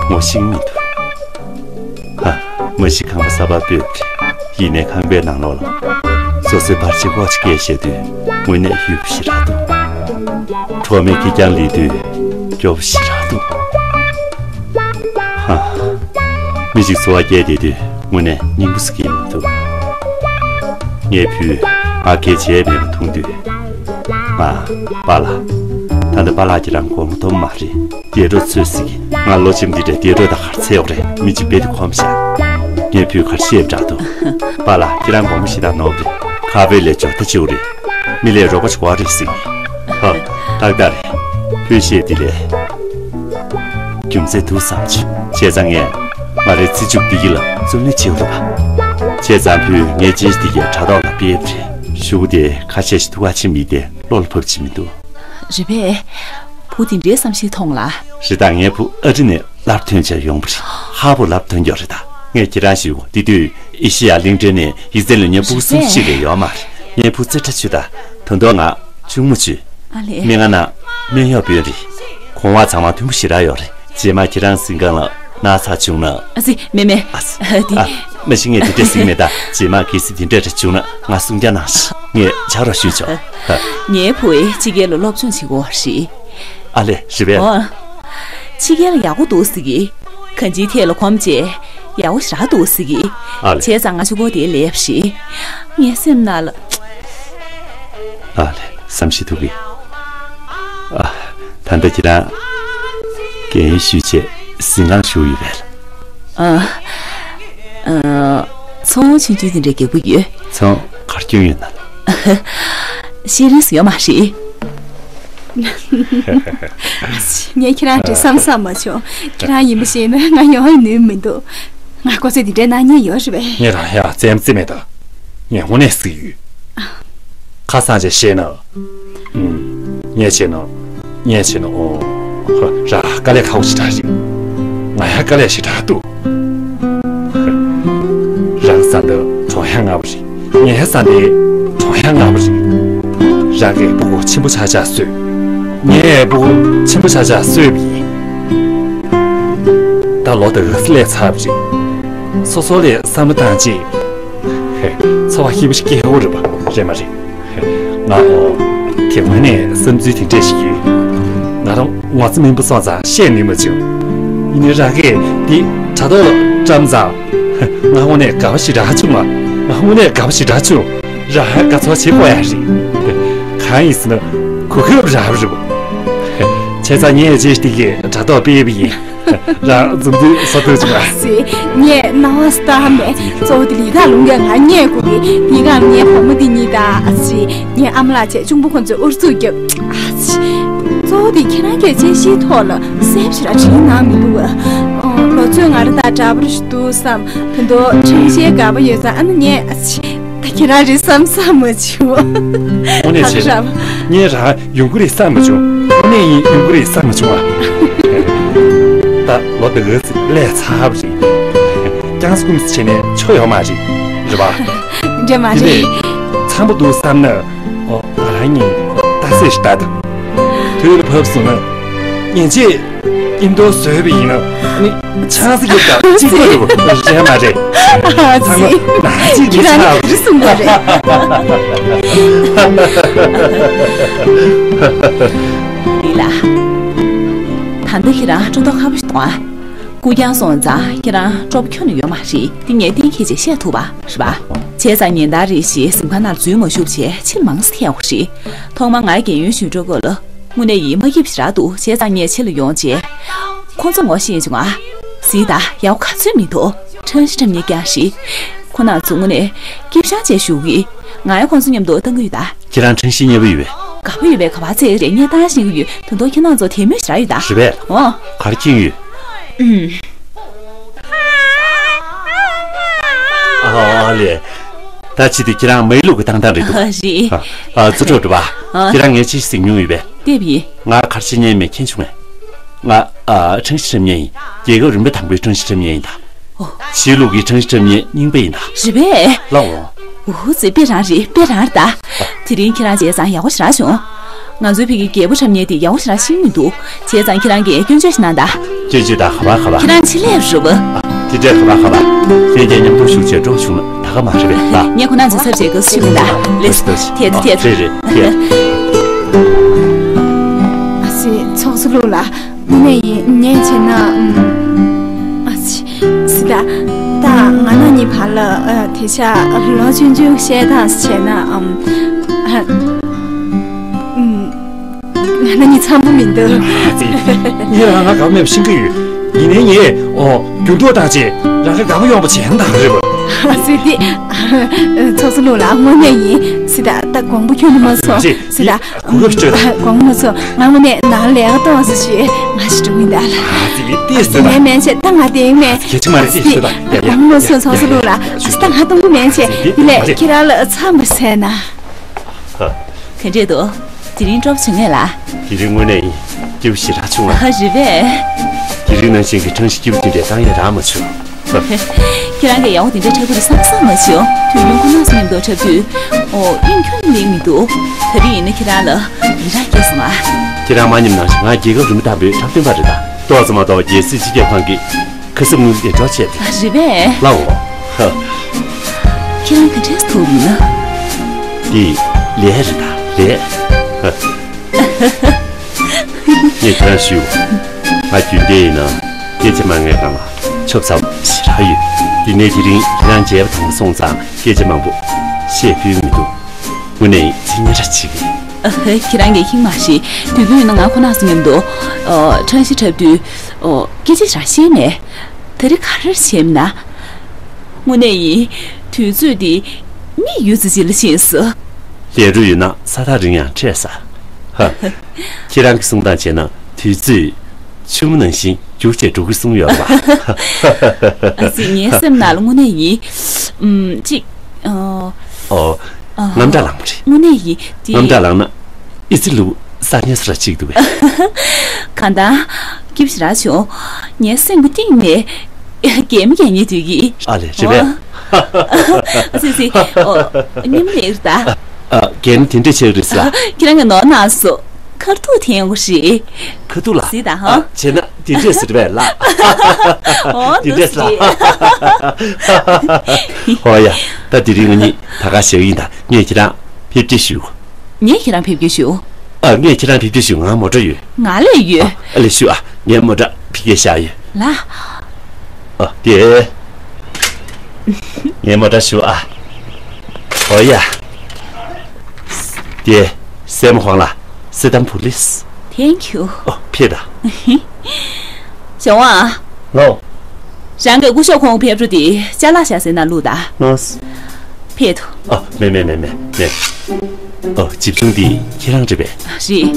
ངོ་ཤེས་མི་འདུག་ཧ། མ་གཞི་ཁང་པ་གསར་པ་སྤོས་པ་རེད། ཡིན་ནའི་ཁང་པའི་ནང་ལོགས་ལ་སོ་སོའི་བར་ཆད་སྐོར་ཅིག་སྐད་བཤད་དུས་དངོས་གནས་ཡོད་པ་ཞེ་དྲག་འདུག་གྲོགས་མེད་ཀྱི་རྐྱང་ལི་དུས་སྐྱོ་པོ་ཞེ་དྲག་འདུག་ཧ། མི་ཞིག་འཚོ་བ་སྐྱེལ་བསྡད་དུས། དངོས་གནས་སྙིང་པོ་ཟེར་གྱི་མི་འདུག་ངའི་བུས་ང་སྐད་བྱས་མེད་པ་མཐོང་དུས། ང་། པཱ་ལགས། ད་ལྟ་པཱ་ལགས་ཁྱེད་རང་དགོང་མོ་མཐོང་མ་རེད། བསྡད་འགྲོ་ཚོད་ཟེར་གྱི། ང་ལོ་ཆེན་པོ་འདི་འདྲའི་བསྡད་འགྲོ་དང་ག་རེ་འཚལ་ཡོད་རེད། མི་གཅིག་རྦད་དེ་ཁོམ་བཞག་ངའི་བུས་ག་རེ་བཤད་དྲག་འདུག་པཱ་ལགས་ཁྱེད་རང་དགོང་མོ་ཞེ་དྲག་ནོར་བ་རེད། ཁ་ཕྱེ་ལས་འཇོར་ཐག་ཆོད་རེད། མི་ལས་རོགས་པ་བྱེད་དགོས་རེད་ཟེར་གྱི། ཧ། ཏག་ཏག་རེད། བུས་བཤད་འདི་ལས། རྒྱུ་མཚན་འདུག་བསམ་བྱུང་། བྱས་ཙང་ངས་ང་རའི་རྩིས་འཇོག་བདེ་སྐྱིད་ལ་བརྩོན་ལེན་བྱེད་དགོས་པ། བྱས་ཙང་བུས་ངའི་ཅེས་འདི་གའི་དྲ་ཐོག་ལ་སྤེལ་བ་རེད། ཞུ་དེ་ཁ་ཤས་ཤིག་ཐུགས་ཁ་ཆེ་མི་དེ་བློ་ལ་བབས་ཀྱི་མི་འདུག་རེད་པས། བུ་དེ་འདྲའི་བསམ་ཤེས་ཐོང་ལ། རེད་ད། ངའི་བུ་ཨ་རི་ནས་སླར་ཐོན་བྱས་ཡོང་བ་རེད། ཧ་བོ་ལབ་ཐོན་རྒྱུ་རེད་ད། ངས་ཁྱེད་རང་ཞུ་དེ་དུས་ཨེ་ཤེ་ཡ་གླིང་ཕྲན་ནས་ཡིག་ཚད་ལོན་མཁན་ཕྲུ་གུ་སུམ་ཅུ་ཞིག་ལས་ཡོད་མ་རེད། ངའི་བུ་རྩེ་གྲ་ཆུ་ད། དོན་དོ་ང་། གཅུང་མོ་ཆུ། ཨ་ལས། མི་ང་ན། སྨན་གཡོག་དཔོན་རེད། གོང་བ་ཚང་མ་མཐུན་པོ་ཞེ་དྲག་ཡོད་རེད། རྗེས་མ་ཁྱེད་རང་གཟིམ་ཁང་ལ་ན་ཚ་བྱུང་ན། ཨ་ཙི་མེ་མེ། ཨ་ཙི། དེ། ཨ། མ་གཞི་ངས་དེ་འདྲས་ཟིག་མེད་ད། རྗེས་མ་གལ་སྲིད་དེ་འདྲས་རེ་བྱུང་ན་ང་གསུང་རྒྱ་གནང་ཞིག་ངས་ཕྱག་རོགས་ཞུས་ཆོག་ངའི་བུ་ཨེ་ཕྱི་རྒྱལ་ལ་སློབ་སྦྱོང་བྱེད་དགོས་རེད། ཨ་ལས་རེད་པས། ཨོ། ཕྱི་རྒྱལ་ལ་ཡག་པོ་འདུག་ཟེར་གི་གང་ཅིའི་ཐད་ལ་གོམས་བྱས། ཡག་པོ་ཞེ་དྲག་འདུག་ཟེར་གི་ཨ་ལས། བྱས་ཙང་ང་ཆུ་ཀོ་དེ་ལེབ་ཞིག་ངའི་སེམས་ནང་ལ། ཨ་ལས་བསམ་ཤེས་ཐུབ་གི་ཨ། ད་ལྟ་ཁྱེད་རང་རྒན་ཡོལ་ཞུས་བྱས་གཟིམ་ཁང་བཞུགས་ཡོད་པས། ཨ། ཨ། ཚོང་ཆུང་ཆུང་དེ་འདྲའི་རྒྱག་གི་ཡོད། ཚོང་གར་སྐྱོན་ཡོད་ན། ཤེས་རིག་ཡོད་མ་རེད། ངས་ཁྱེད་རང་འདྲི་བསམ་བསམ་མ་བྱུང་། ཁྱེད་རང་ཡིན་པ་ཤེས་ན་ང་ཡོང་ཡི་ནུས་མི་འདུག་ང་ཀོ་ཚེ་འདི་འདྲའི་གནང་མཁན་ཡོད་རེད་པས། ངས་རང་ཡང་རྩེད་མོ་རྩེ་མེད་ད། ངས་དངོས་གནས་ཟེར་གྱི་ཡོད། ཁ་སང་བྱས་བཤད་ན། ངས་བྱས་ན། ངས་བྱས་ན་ཨོ། ཧ། ར་དཀའ་ལས་ཁག་པོ་ཞེ་དྲག་རེད། ང་ཡང་དཀའ་ལས་ཞེ་དྲག་འདུག་རང་ས་འདི་གྲོང་ཡང་ང་བ་རེད། ངའི་ས་འདི་གྲོང་ཡང་ང་བ་རེད། རང་གིས་སྤུ་གུ་ཆེན་པོ་ཆག་ཆག་གསོས། ངས་སྤུ་གུ་ཆེན་པོ་ཆག་ཆག་གསོས་པ་ཡིན། ད་ལོ་དེ་ག་ཚོད་སླེབས་ཚར་བ་རེད། སོ་སོ་ལ་བསམ་བློ་བཏང་རྗེས། ཧེ། ཚོར་བ་སྐྱིད་པོ་ཞིག་སྐྱེ་ཡོད་རེད་པ། རེད་མ་རེད། ང་ཨོ། དེ་སྔོན་ནས་བསམ་ཚུལ་དེ་འདྲས་ཤིག་ཡོད། ང་རང་ངོ་ཚ་མིན་པ་སོང་ཙང་བཤད་ནུས་མ་བྱུང་། ཡིན་ནའི་རང་གིས་འདི་དྲ་ཐོག་ལ་བཀྲམ་ཙང་། ང་དངོས་གནས་དགའ་པོ་ཞེ་དྲག་བྱུང་ང་། ང་དངོས་གནས་དགའ་པོ་ཞེ་དྲག་བྱུང་། རང་ཧ་དགའ་ཚོར་བྱེད་དགོས་ཡ་རེད། གང་ཡིན་ཟེར་ན། གོ་སྐབས་རག་པ་རེད་པ། བྱས་ཙང་ངས་རྗེས་དེ་གའི་དྲ་ཐོག་སྤེལ་བ་ཡིན། རང་འཛུམ་དུས་ས་ཐོག་ཅིག་མ། ཨ་ཙི། ངས་སྣང་བ་སྟག་མེད། གཙོ་བོ་དེ་ལི་ཐག་ལུང་ག་ང་རྙེད་དགོས་གི། དེ་ག་ངའི་བུ་མོ་དེ་གཉིས་དང་། ཨ་ཙི། ངའི་ཨ་མ་ལགས་བྱས་གཅུང་པོ་ཁོང་ཚོས་ཨུ་ཚུགས་རྒྱབ། ཨ་ཙི། གཙོ་བོ་དེ་ཁྱེད་རང་གིས་དཔྱད་གཞིའི་ཐོག་ལ་གསལ་པོ་ཞེ་དྲག་བྲིས་གནང་མི་འདུག་ག་ཨོ། ལོ་ཚོད་ང་རང་དང་འདྲ་པོ་ཞིག་འདུག་བསམ། ད་དུང་ཁྲེང་ཤེས་དགའ་པོ་ཡོད་ཙང་། ཨ་ནི་ངས། ཨ་ཙི། ད་ཁྱེད་རང་རེད་བསམ་བསམ་མ་བྱུང་། དངོས་གནས་བྱས་ན་ངས་རང་ཡོང་གི་རེད་བསམ་མ་བྱུང་། དངོས་གནས་ཡིན་ཡོང་གི་རེད་བསམ་མ་བྱུང་ཨ། ད་ལོ་འདི་ག་ཚོད་སླེབས་ཚར་བ་རེད། ཀྱང་སྐུམ་བྱས་ནས་ཆོ་ཡོད་མ་རེད། རེད་པ། འདྲ་མ་དེ་རེད། ནས་འཚམ་པོ་འདུག་བསམ་ན། ཨོ། ང་རང་གཉིས་ཏག་སེ་ཞིག་ལྟ་དང་། དུས་ལ་བབས་སོང་ན། ཉིན་བྱེད་ཨིན་དོ་བཟོས་པ་ཡིན་ན་ནི་ཆང་ས་ཡོད་དང་གཅིག་པ་རེད་པ། རེད་མ་རེད། ཨ་ཚང་མ་ཙི། ནང་གཅིག་ཁྱེད་རང་ནི་ག་རེ་གསུང་དགོས་རེད། ལི་ལ། ད་ལྟ་ཁྱེད་རང་སྤྲོ་ཐོག་ཁ་པོ་ཞིག་གཏོང་ཨ། སྐུ་རྐྱང་སོང་ཙང་ཁྱེད་རང་སྤྲོ་པོ་ཁྱོན་ནས་ཡོད་མ་རེད། འདི་ངས་གཏན་འཁེལ་བྱས་བཤད་ཐུབ་པ་རེད་པ། བྱས་ཙང་ཉིན་ལྟར་རེ་བཞིན་གཟིམ་ཁང་ནང་འཛུལ་མ་བཅུག་བྱས་ཕྱིར་མང་ཙམ་ཐལ་བ་རེད། ཐོག་མར་ང་རྒན་ཡོལ་ཞུ་འགྲོ་སྐབས་ལ། དངོས་གནས་ཡིད་མ་སྐྱིད་པ་ཞེ་དྲག་འདུག་བྱས་ཙང་ངས་ཕྱི་ལ་ཡོང་རྗེས། ཁོང་ཚོ་ངོ་ཤེས་བྱུང་ང་། གཟིགས་དང་། ཡག་པོ་ག་ཚོད་མི་འདུག་ཁྲང་ཤི་ཁྲམ་ཉེ་རྐྱང་ཞིག་ཁོ་རྣམ་ཚོ་དངོས་གནས་སྐྱིད་ཤང་བྱས་བཞུགས་ཀྱི། ང་ཡང་ཁོང་ཚོ་མཉམ་དུ་བཏང་གི་ཡོད་ད། ཁྱེད་རང་ཁྲང་ཤི་མཉེས་པོ་ཡོད་པས། དགའ་པོ་ཡོད་པས་ག་པར་ཚད་རེད། ངས་བཏང་ཤེས་ཀྱི་ཡོད། དོན་དུ་ཁྱེད་རྣམ་ཚོ་དད་མོས་ཞེ་དྲག་ཡོད་ད། རེད་པས། ཨོ། གར་ཁྱེད་ཡོད། ཨུམ། ཨ་ལས། ད་ཅི་དེ་ཁྱེད་རང་མ་ཡི་ལུག་གི་བཏང་སྟངས་རེད་འདུག་ཨ་རེད། ཨ། ཨ། ཚུར་འགྲོ་འགྲོ་བ། ཨ། ཁྱེད་རང་ངས་ཅི་ཞིག་ཉུང་ཡོད་པས། ལྟས་པ་ཡིན། ང་གར་ཤི་ཉན་མེད་མཁྱེན་བྱུང་ངས། ང་། ཨ། ཁྲང་ཤི་ཁྲམ་ཉེ་ཡིན། རྒྱལ་ཁབ་རིམ་པ་དང་པོའི་ཁྲང་ཤི་ཁྲམ་ཉེ་ཡིན་ད། ཨོ། ཕྱིའི་ལུགས་ཀྱི་ཁྲང་ཤི་ཁྲམ་ཉེ་རྙིང་པ་ཡིན་ད། རེད་པས། ལགས་འོང་། འུ་ཙི། དཔེ་རང་རེད། དཔེ་རང་རེད་ད། དེ་རིང་ཁྱེད་རང་བྱས་ཙང་ཡག་པོ་ཞེ་དྲག་བྱུང་། ང་ཚོའི་ཕ་གིའི་རྒྱལ་པོ་ཁྲམ་ཉེ་དེ་ཡག་པོ་ཞེ་དྲག་ཤེས་མི་འདུག་བྱས་ཙང་ཁྱེད་རང་གིས་སྐྱོན་བརྗོད་ཞིག་གནང་ད། སྐྱོན་བརྗོད་ད་ག་པར་ག་པར། ཁྱེད་རང་ཕྱི་ལས་རུབ། དེ་འདྲས་ག་པར་ག་པར། ཁྱེད་ཀྱིས་མཉམ་དུ་བཞུགས་བྱས་འགྲོ་བྱུང་ན་ད་ག་མ་རེད་པས་ལགས། ངས་ཁོ་རང་ཚོའི་ཚབ་བྱེད་དགོས་ཞུ་གི་ད། ལེགས་སོ། ལེགས་སོ། ཐད་ཐད་ཐད། ཨ་ཙི། ཚོགས་གཙོ་ལུག་ལ། དངོས་གནས་ཡིན། ངས་བྱས་ན། ཨ་ཙི། སི་ད། ད་ང་ན་ བར་ལ་ཨ་དེ་ཆ་ལོ་ཆུང་ཆུང་བཤད་སྟངས་བྱས་ན་ཨམ་ཨ་ཨུམ་ང་ན་ནི་འཚམ་པོ་མི་འདུག་ངས་རང་ང་དགའ་མེད་པ་ཤེས་ཀྱི་ཡོད། ཡིན་ནའི་ངས་ཨོ་རྒྱུ་འདུག་བཏང་ཅེས་རང་ག་དགའ་མོ་ཡོང་པ་བྱས་ན་དང་རེད་པ། ཟེར་ཏེ་ཚོགས་གཙོ་ལུག་ལ་དངོས་གནས་ཡིན་ཟེར་ད་ད་དགོངས་པ་ཁྱོན་ནས་མ་ཚོམས་ཟེར་ད། གོ་སྐབས་སྤྲོད་དང་། དགོངས་མ་ཚོམས། ང་དངོས་གནས་ནང་ལས་ཀ་གཏོང་ཟེར་ཞུས་ང་ཞིག་འགྲོ་གི་ཡིན་ད་ལ། ཨ་ཙི་ལི་ཏི་ཟེར་ད། ངའི་མན་ཆད་ད་ང་དེ་ཡིན་མེད། གལ་ཆེ་མ་རེད་ཏི་ཟེར་ད། ཡ་ཡ་དགོངས་མ་ཚོམས་ཚོགས་གཙོ་ལུག་ལ་ད་ང་གཏོང་གི་མན་ཆད་དེ་ལས་ཁྱེད་རང་ལ་འཚམས་པར་ཟེར་ན། ག་འདྲས་འདུག་དེ་རིང་སྤྲོ་པོ་བྱུང་ངས་ལ། དེ་རིང་དངོས་གནས་ཡིན། སྐྱིད་པོ་ཞེ་དྲག་བྱུང་ང་། ཨ་རེད་པས། དེ་རིང་ནང་བཞིན་གྱི་ཁྲང་ཤི་སྐྱིད་པོ་དེ་འདྲས་བཏང་ཡས་རག་མ་བྱུང་། ཁྱེད་རང་གིས་ཡག་པོ་དེ་འདྲ་འཁྲབ་ཀྱི་རེད་བསམ་བསམ་མ་བྱུང་། དུས་རྒྱུན་ཁོ་ན་ཚོ་མཉམ་དུ་འཁྲབ་དུས། ཨོ་དབྱིངས་ཁྱོན་ནས་ལེགས་མི་འདུག་དེ་རིང་ཡིན་ན་ཁྱེད་རང་ལ་ཡི་རངས་སྐྱེས་སོང་ང་། ཁྱེད་རང་མ་ཉིད་ནང་བཞིན་ང་རྒྱལ་ཁབ་རིམ་པ་དང་པོའི་འཁྲབ་སྟོན་པ་རེད་ད། ཏོག་ཙམ་མ་གཏོགས་རྒྱལ་སྲིད་སྤྱི་ཁྱབ་ཁང་གི་ཁ་གསབ་དངུལ་ལས་གྲོགས་བྱས་ཏེ། རེད་པས། ལའོ། ཧ། ཁྱེད་རང་ག་འདྲས་ཐུག་ཡིན་ན། འདི་ལས་རེད་ད་ལས། ཧ། ངས་ཁྱེད་རང་ཞུ། ང་རྒྱུན་ལྡན་ཡིན་ན་སྐད་ཆ་མང་ངའི་སྒང་ལ་ཆོབ་ཚ་པོ་ཞེ་དྲག་ཡོད། འདི་ནས་དེ་རིང་ཁྱེད་རང་མཇལ་བ་དང་པོ་སོང་ཙང་སྐད་ཆ་མང་པོ་བཤད་ཕོད་མི་འདུག་དངོས་གནས་ཚིག་ཉེ་ར་བྱེད་ཀྱི། ཨ་ཧེ། ཁྱེད་རང་གིས་ཁྱིམ་མ་ཤི། དུས་རྒྱུན་ཡིན་ན་ང་ཁོ་ན་ཚོ་མཉམ་དུ་ཨོ་ཁྲང་ཤི་འཁྲབ་དུས་ཨོ་སྐད་ཆ་རང་བཤད་ནས། ད་རེས་ག་རེ་བྱས་མིན་ན། དངོས་གནས་ཡིན། དུས་ཚོད་འདི་མིག་ཡུད་ཙམ་ཅིག་ལ་ཕྱིན་སོང་། ལས་འཕྲོ་ཡོད་ན་ས་ཐག་རིང་ཡང་འཕྲད་ས། ཧ། ཁྱེད་རང་གི་གསུང་སྟངས་བྱས་ན་དུས་ཚོད་ཆུ་མོ་ནང་བཞིན་རྒྱུག་བྱས་འགྲོ་གི་གསུང་ཡོད་རེད་པ། ཨ་ཙི་ངའི་སེམས་ནང་ལ་དངོས་གནས་ཡིན། ཨུམ་ཅིག་ཨོ། ཨ། རྔམ་སྐྲག་ལངས་པ་རེད། དངོས་གནས་ཡིན་དེ། རྔམ་སྐྲག་ལངས་ན་ཨི་ཙི་ལུ་གསར་རྙིང་སུ་ར་གཅིག་འདུག་གས། གང་ལྟར་སྐྱིད་པོ་ཞེ་དྲག་བྱུང་། ངའི་སེམས་ཀྱི་གཏིང་ནས་གད་མོ་གད་མཁན་དུས་ཀྱི། ཨ་ལས་རེད་པས། ཨ་ཙི་ཙི། ཨོ། ཉི་མ་ལེགས་རེད་ད། ཨ། གད་མོ་དེ་འདྲས་བྱེད་རེད་ས། ཁྱེད་རང་གིས་ནོར་གནང་སོང་། ཁ་ཐུག་འཐེན་དགོས་རེད། ཁ་ཐུག་ལ། གཟིགས་དང་། ཨ། བྱས་ན་དེ་འདྲས་ཟེར་བས་ལ། ཨོ་དེ་འདྲས་ལ། ཨོ་ཡ། ད་དེ་རིང་ང་གཉིས་ད་ག་ཞིག་ཡིན་ད། ངས་ཁྱེད་རང་ཕེབས་རེ་ཞུ། ངས་ཁྱེད་རང་ཕེབས་རེ་ཞུ། ཨ། ངས་ཁྱེད་རང་ཕེབས་རེ་ཞུ། ང་མོ་ཊ་ཡོད། ང་ལ་ཡོད། ཨ་ལས་ཞུ་ཨ། ངས་མོ་ཊ་ཕ་གིར་བཞག་ཡོད། ལ། ཨ་དེ། ངས་མོ་ཊ་ཞུ་ཨ། ཨོ་ཡ། དེ། སེམས་ཧོང་ལ། སི་ཏམ་ཕུ་ལིས། Thank you། ཨོ་ཕེབས་ད། ཞང་ཝང་། ལོ། རང་གི་སྐུ་ཞབས་ཁོང་ཕེབས་འགྲོ་དེ་ཅ་ལག་བཞག་ཟེར་ན་ལུགས་ད། ལོས། ཕེབས་ཐུ། ཨོ་མེ་མེ་མེ་མེ་མེ། ཨོ་ཇིབ་ཆུང་འདི་ཁྱེད་རང་རེད་པས། རེད།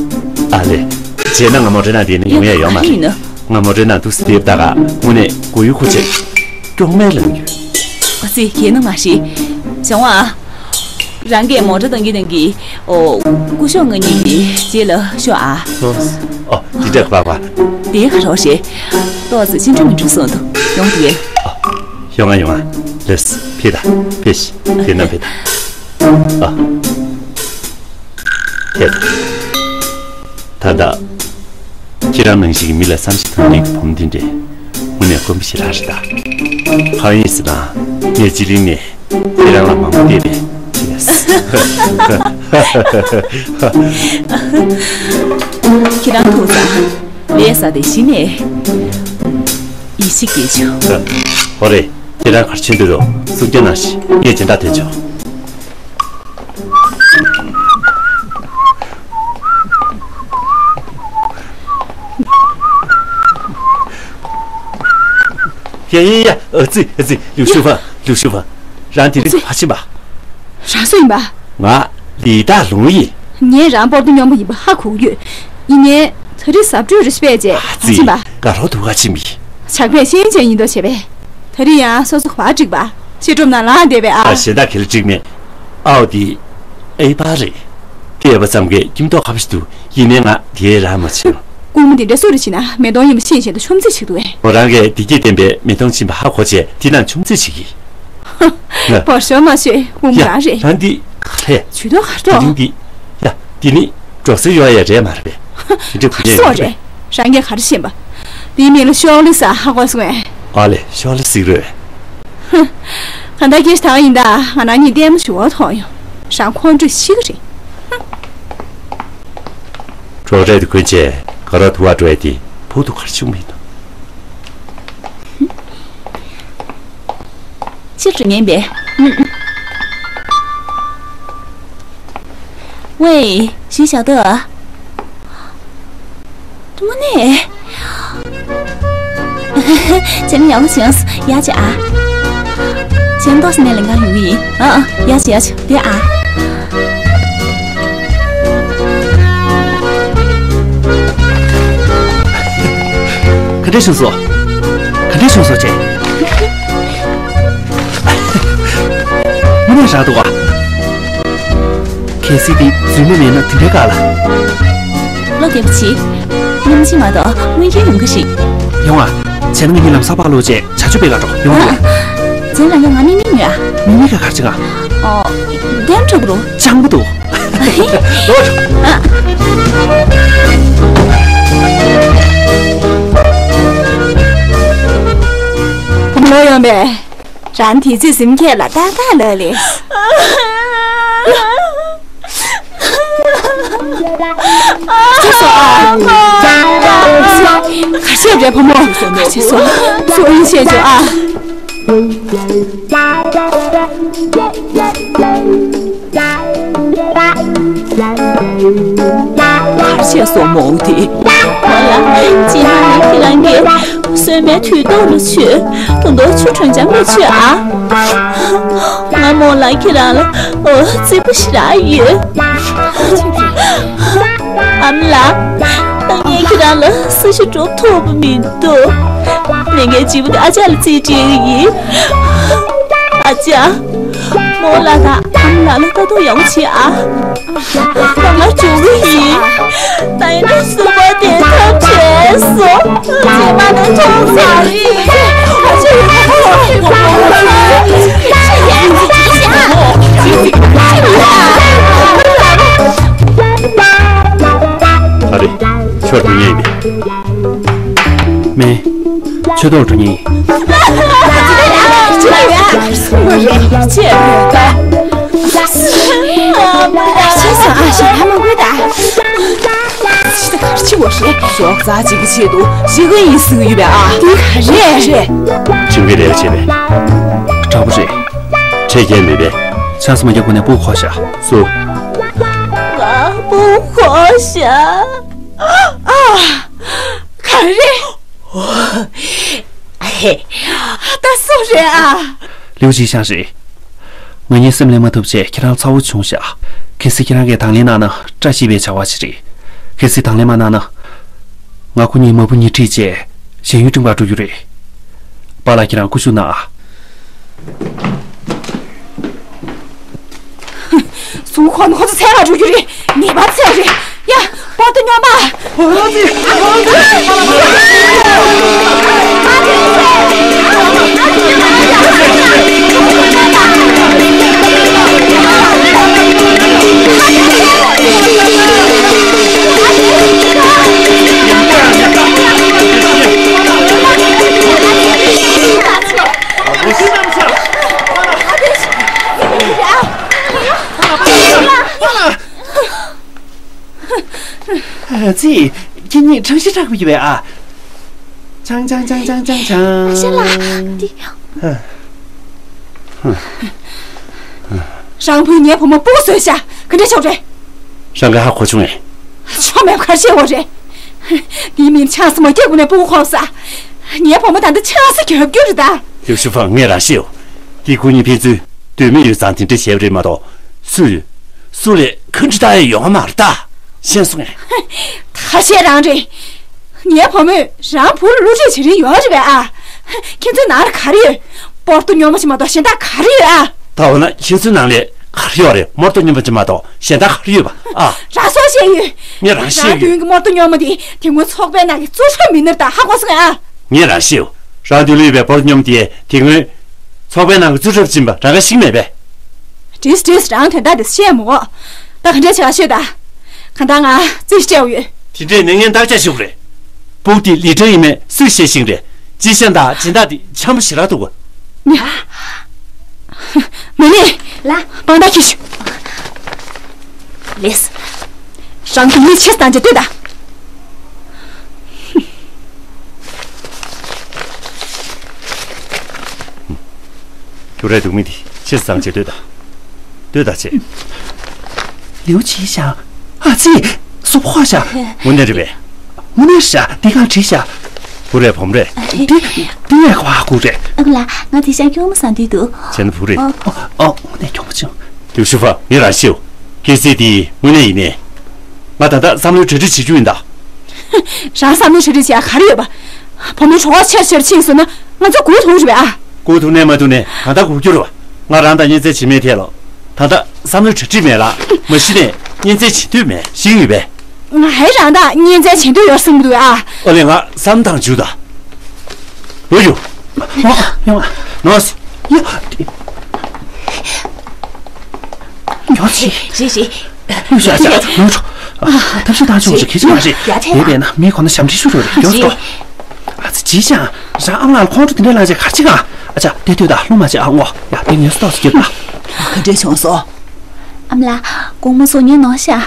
ཨ་ལས། བྱས་ན་ང་མོ་ཊའི་ནང་དེ་ནས་ཡོང་ཡ་ཡོད་མ་རེད། ཡིན་ན། ང་མོ་ཊའི་ནང་དུ་སི་ཏེབ་ད་ག་དངོས་གནས་མགོ་ཡུ་ཁུ་ཆེ། སྐྱོག་མེ་ལངས་ཡོད། ཨ་ཙི་གལ་ན་མ་ཤི། ཞང་ཝང་། རང་གིས་མོ་ཊ་གཏོང་གི་གཏོང་གི། ཨོ། སྐུ་ཞབས་ང་གཉིས་ཀྱི་རྗེས་ལ་ཤོག་ཨ། ཨོ། ཨོ་འདི་འདྲ་ག་པ་པ། དེ་ག་རོགས་རེད། ཏོག་ཙམ་ཕྱིན་འགྲོ་མི་འགྲོ་གསུངས་འདུག་ཡོང་འདུག་གས། ཨོ། ཡོང་ང་ཡོང་ང་། ལེས། ཕེབས་ད། ཕེབས་ཤིག་དེ་ན་ཕེབས་ད། ཨོ། ཕེབས་ད། ད་ལྟ། ཁྱེད་རང་ནང་བཞིན་གྱི་མི་ལ་བསམ་ཤེས་དང་ལྡན་གྱི་བུ་མོ་འདི་འདྲས། དངོས་གནས་དཀོན་པོ་ཞེ་དྲག་རེད་ད། ཧ་ཡིན་ཟེར་ན། ངས་སྤྱི་གླིང་ནས་ཁྱེད་རང་ལ་མང་པོ་བལྟས་པས། ཁྱེད་རང་ཐུག་ཙང་ལས་ས་དེ་གཞི་ནས་ཡིད་ཆེས་སྐྱེས་བྱུང་། ཧོ་རེ། ཁྱེད་རང་གར་ཕྱིན་འདོད་འདུག་སུ་སྐྱོན་ནང་བཞིན་ངས་སྦྱིན་བདག་དེ་བྱོས། ཡ་ཡ་ཡ། ཨ་ཙི་ཨ་ཙི། ལིའུ་ཧྲི་ཧྥང་། ལིའུ་ཧྲི་ཧྥང་། རང་དེ་རིང་ཕར་ཕྱིན་པ། རང་སུ་ཡིན་པ། ང་ལི་ཏཱ་ལུང་ཡིན། ངས་རང་པོར་ཏུ་སྨྱོན་པ་ཡིན་པ་ཧ་གོ་གི་ཡོད། ཡིན་ནའི་ད་རེས་གཟབ་སྤྲོས་རེ་སྤེལ་རྗེས་ཕར་ཕྱིན་པ། ཨ་ཙི། དགའ་རོགས་འདུག་ག་ཕྱིན་པ་ཡིན། ཇག་པས་ཤེས་ཡོན་ཅན་ཡིན་མདོག་བྱས་པས། ད་རེས་ཡང་སོ་སོ་ག་པར་འགྲིག་པ། བཤད་སྒྲུབ་ནང་ལངས་བསྡད་པས་ཨ། ཨ་གཞན་དག་ག་ལ་འགྲིག་མེད། ཨའོ་དེ་ཨེ་པ་རེད། དེ་ཨེ་པ་ཙམ་གྱིས་སྐྱིད་མདོག་ཁ་པོ་ཞིག་འདུག་ཡིན་ནའི་ང་དེ་རག་མ་བྱུང་། སྐུ་ངོ་དེ་འདྲ་སུ་རེད་ཟེར་ན་མེ་དོང་གཡུ་མ་ཤེས་བཞིན་དུ་ཆུམ་རྩིས་བྱེད་འདུག་གས། མོ་རང་གིས་བདེ་སྐྱིད་ལྡན་པའི་མེ་དོང་ཕྱིན་པ་ཧ་གོ་བྱས་དེ་ནང་ཆུམ་རྩིས་བྱེད་ཀྱི། ཧ། བོར་ཤོར་མ་ཤེས་དབུ་མ་ཡ། རང་རེད། རང་འདི་ག་རེ། ཇུས་གཏོགས་ག་རེ་དེ་རིང་འདི། ཡ། འདི་ནི་སྒྲོག་སེ་ཡོད་ཡ་རེད་མ་རེད་པས། དེ་འདྲ་གུ་ཉན་སོག་ཡོད་རེད། རང་གིས་ག་རེ་ཤེས་པ། དེའི་མིང་ལ་ཤོག་ལེ་ཟེར་ཧ་གོ་སོང་ངས། ཨ་ལེ་ཤོག་ལེ་ཟེར་རེད། ཧུ། གང་ལྟར་སྐད་ཆ་ད་ག་ཡིན་ད། ང་རང་གཉིས་ལྟད་མོ་ཞུ་བར་ཐོག་ཡོང་། རང་ཁོང་ཁྲོ་ཤི་གི་རེད། ཧུ། གྲོགས་རེད་དེ་གོན་ཆེ་ག་རོགས་དུ་བ་འགྲོ་ཡ་དེ་ཕུག་ཏུ་གར་བྱུང་མེད་དོ། ཕྱིར་འགྲོ་ཉན་པས། ཝེ། ཞུས་བཞག་འདུག་ཨ། དངོས་གནས། བྱས་ན་ཡག་པོ་བྱུང་། ཡར་བྱས་ཨ། བྱས་ན་ཏོག་ཙམ་ནས་ལེན་ག་ཡོང་གི་ཡིན། ཨ་ཨ། ཡར་བྱས། ཡར་བྱས། བསྡད་ཨ། ག་འདྲས་བྱུང་སོང་། ག་འདྲས་བྱུང་སོང་བྱས། དངོས་གནས་རག་འདུག་ག་གལ་སྲིད་དེ་རྫུན་མ་མིན་ན་དེ་འདྲའི་དཀའ་ལ། བློ་བདེ་པོ་བྱེད། སྙིང་རྗེ་མ་གཏོགས་དངུལ་སྐྱོན་ཡོང་གི་རེད། ཡོང་ཨ། བྱས་ན་ང་གཉིས་ལམ་སང་ཕར་ལོག་བྱས་བྱ་ཆུ་སྤེལ་ག་འགྲོ་ཡོང་ཨ། ཨ། བྱས་ན་ང་མིག་མིག་ཉོས་ཨ། མིག་མིག་ག་ག་རེ་བྱེད་ག་ཨོ། འདེམས་འགྲོ་གི་རེད། སྤྱང་པོ་འདུག་ལོག་འགྲོ། ཨ། བུ་མོ་ལོག་ཡོང་པས། རང་དེ་ཚོའི་གཟིམ་ཁྱེད་ལ་ཏག་ཏག་ལབ་ལེ། ཁྱེད་སོང་ཨ། ག་བྱས་རེད་བུ་མོ། ག་བྱས་སོང་། སོང་ཡིན་བཤད་ཆོག་ཨ། ག་བྱས་སོང་མོ་དེ། ཨོ་ལ། སྤྱིར་ན་ངས་ཁྱེད་རང་གི་གསོལ་མའི་དུས་ཐོག་ལ་མཆོད། ད་དུང་ཆུ་དྲོན་ཆང་མ་མཆོད་ཨ། ང་མོ་ལ་ཁྱེད་རང་ལ་ཨོ་བརྩེ་པོ་ཞེ་དྲག་ཡོད། ཨ་མ་ལགས། ད་ངས་ཁྱེད་རང་ལ་ས་གཞི་སྒྲུབ་ཐུབ་པ་མི་འདུག་ངས་ངའི་བྱིས་པ་དེ་ཨ་ཅག་ལ་རྩིས་སྤྲད་ཀྱི་ཡིན། ཨ་ཅག་མོ་ལགས་དང་ཨ་མ་ལགས་ལ་ལྟ་རྟོག་ཡག་པོ་བྱེད་ཨ། ད་ང་འགྲོ་གི་ཡིན། ད་ཡིན་ན་གསུམ་པ་དེ་ཐབས་བྲལ་སོང་། རྗེས་མ་ནས་མཐོང་ཚར་རེད། ཨ་ཅག་ཡིན་ན་ཁོ་ཨ་རེད། ཁྱོད་འགྲོ་ཉན་ཡིན་པས། མེད། ཆོས་ཐོག་འགྲོ་ཉན་ཡིན། ཞོགས་ཙག་ཅིག་གི་ཆེད་དུ་ཞི་གི་ཡིན་ཟེར་གི་ཡོད་པས་ཨ། འདི་ག་རེད། རེད། ཁྲག་པོ་རེད་བྱས་པས། ཁྲག་པོ་རེད། ཁྲེལ་རྒྱལ་མེད་པས། ཆང་ས་མ་རྒྱག་གོང་ནས་སྤུ་གུ་ཁོག་བཞག་སུ། ང་སྤུ་གུ་ཁོག་བཞག་ཨ། ག་རེ། ད་སུ་རེད་ཨ། ལིའུ་ཅི་ཤང་རེད། ང་གཉིས་སེམས་ལེན་མ་ཐུབ་བྱས་ཁྱེད་རང་ཚ་བོ་བྱུང་བཞག་གལ་སྲིད་ཁྱེད་རང་གིས་དང་ལེན་གནང་ན་བཀྲ་ཤིས་པའི་བྱ་བ་ཞིག་རེད། གལ་སྲིད་དང་ལེན་མ་གནང་ན། ང་ཁོ་གཉིས་མ་བུ་ཉེ་འཁྲིས་བྱས་གཞན་ཡུལ་སྤྲིན་པ་འགྲོ་རྒྱུ་རེད། པཱ་ལགས་ཁྱེད་རང་སྐུ་བཞུགས་གནང་ཨ། གཟུགས་ཁོ་ན་ཁོ་ཚོ་འཚོལ་ག་འགྲོ་རྒྱུ་རེད། ངེས་པར་འཚོལ་རེད། ཡ། པོ་ཏི་སྨྱོན་པ། ཙི། ཁྱེད་གཉིས་ཁྲང་ཤི་ཁྲག་པོ་ཡོད་པས་ཨ། ཆང་ཆང་ཆང་ཆང་ཆང་ཆང་། ཤ་ལ། འདི། རང་བུས་ངའི་བུ་མོ་སྤུ་གུ་བཟོས་ཤག་ག་འདྲ་ཆོག་རེད། རང་གིས་ཧ་གོ་བྱུང་ངས། ཆོ་མེད་གར་བཤད་འོ་རེད། འདིའི་མིང་ཆང་ས་མ་རྒྱག་གོང་ནས་སྤུ་གུ་ཁོག་ས། ངའི་བུ་མོ་ད་ལྟ་ཆང་ས་རྒྱབ་རྒྱུ་རེད་ད། ལིའུ་ཞུ་ཧྥང་ངས་རང་ཤེས་ཡོད། འདི་ཁོ་གཉིས་ཕན་ཚུན་འདོད་མོས་ཡོད་ཙང་དེ་འདྲ་བྱས་པ་རེད་མ་གཏོགས་སུ་ཡོད། སུ་ལས་ཁ་འདྲི་ད་ཡོད་ཡོང་བ་མ་རེད་ད། ཤེས་སོང་ངས། ད་བཤད་རང་རེད། ངའི་བུ་མོས་རང་བུ་ལ་བསླུ་བྲིད་བྱེད་རིན་ཡོད་རེད་པས་ཨ། ཁྱེད་ཚོའི་ནང་ལ་ག་རེ་ཡོད། པོར་ཏོ་སྨྱོན་པ་ཅིག་མ་གཏོགས་གཞན་དག་ག་རེ་ཡོད་ཨ། ད་འོ་ན་ཁྱེད་ཚོའི་ནང་ལ་ག་རེ་ཡོད་རེད། མོར་ཏོ་སྨྱོན་པ་ཅིག་མ་གཏོགས་གཞན་དག་ག་རེ་ཡོད་པ་ཨ། རང་སོ་བཤད་ཡོད། ངས་རང་ཤེས་རང་ཡོད། མདུན་གྱི་མོར་ཏོ་སྨྱོན་པ་དེ་དེ་སྔོན་ཚོགས་པའི་ནང་གི་རྩོད་གྲབས་མི་སྣ་རེད་ད་ཧ་གོ་སོང་ཨ། ངས་རང་ཤེས་ཡོད། རང་མདུན་ལ་ཡོད་པའི་པོར་ཏོ་སྨྱོན་པ་དེ་དེ་སྔོན་ཚོགས་པའི་ནང་གི་རྩོད་གྲབས་ཕྱིན་པ་རང་ག་ཤེས་མེད་པས། དྲིས་དྲིས་རང་དོན་དག་དེ་བཤད་མོ། ད་ག་འདྲས་བྱ་ཤོད་ད། གང་ལྟར་ང་རྩིས་སྤྲད་ཡོད། དེ་འདྲས་ནི་ངས་བརྟག་དཔྱད་ཞུ་གི་རེད། སྤུ་གུ་དེ་ལི་ཁྲེན་ཡིན་མེད་སུས་ཤེས་ཤིང་རེད། ཅི་ཤ་འདག་སྦྱིན་བདག་དེ་འཆམ་པོ་ཞེ་དྲག་འདུག་གོ། མི་ལི། ལ། དཔང་རྟགས་ཁྱེར་ཤོག་ལེས། རང་གི་མི་ཆེ་སྟངས་ཀྱི་ལྟོས་ད། ཡོད་རེད་འདུག་མི་འདི་ཕྱིར་བཟང་བྱེད་ལྟོས་དང་། ལྟོས་དང་བྱེད། ལིའུ་ཆི་ཤང་། ཨ་ཙི། སུ་ཕོ་ཤ། དངོས་གནས་རེད་པས། དངོས་གནས་ཤ་འདི་གང་བྲིས་ཤ། བུ་རེད་བུམ་རེད། འདི་འདི་ཡག་པ་ཧ་གོ་རེད། ཨ་ཁུ་ལགས་ང་དེ་ཤ་སྐྱོ་མོ་བཟང་དུས་འདུག་བྱས་ན་བུ་རེད། ཨ་ཨ་དངོས་གནས་སྐྱོ་མོ་ཅིང་། ལིའུ་ཤུ་ཧྥང་ངས་རང་ཤེའོ། སྐྱེ་སྲིད་འདི་དངོས་གནས་ཡིན་ནས། ང་ད་ལྟ་བསམ་བློའི་གྲ་སྒྲིག་བྱེད་རྒྱུ་ཡིན་ད། རང་བསམ་བློའི་གྲ་སྒྲིག་བྱེད་ཡ་ག་རེ་ཡོད་པ། བུ་མོའི་གྲོགས་པོ་ཆེར་ཆེར་ཕྱིན་སོང་ན་ང་ཚོ་སྒུག་ཐུབ་རེད་པས་ཨ། སྒུག་ཐུབ་ནས་མ་ཐུབ་ནས་གང་ལྟར་སྒུག་རྒྱུ་རེད་པ། ང་རང་དང་གཉེན་ཚན་བྱེད་མེད་ཐད་ལ། ད་ལྟ་བསམ་བློའི་གྲ་སྒྲིག་མེད་ལ། མ་གཞི་ནས་གཉེན་ཚན་བྱེད་འདོད་མེད་ཤེས་ཡོད་པས། ང་ཧའི་རང་དང་གཉེན་ཚན་བྱེད་འདོད་ཡོད་བསམ་གྱི་འདུག་ཨ། ཨོ་ལེ་ང་བསམ་བཏང་བཅུག་ད། ལོ་ཡོ། ཨོ་ཡོང་ཨ། ནོས། ཡ། ཉོ་ཆི། རེད་རེད། ཡུ་ཤ་ཤ་ནོར་འགྲོ། ཐབས་ཤེས་བཏང་ཆོག་ཞིག་གི་ཅི་མ་རེད། ཡ་དེ་ཡིན་པས་ན་མི་ཁོ་ན་ཞབས་འདྲེན་ཞུ་རོགས་རེད་མགྱོགས་སུ་འགྲོ། ཨ་ཙི་ཅི་ཤང་། རང་ཨ་མ་ལགས་ལ་ཁོང་ཁྲོ་དེ་འདྲའི་ལངས་བྱས་ག་རེ་བྱེད་ག་ཨ་ཅག་དེ་ལྟོས་དང་ལྷུང་མ་བྱེད་ཨ་ངོ་། ཡ་དེ་ངས་སུ་ཏོག་ཙམ་སྐྱུར་ལ། ག་འདྲས་བྱུང་སོང་། ཨ་མ་ལགས་དགོང་མོ་སོང་ཉལ་གནང་ཤག་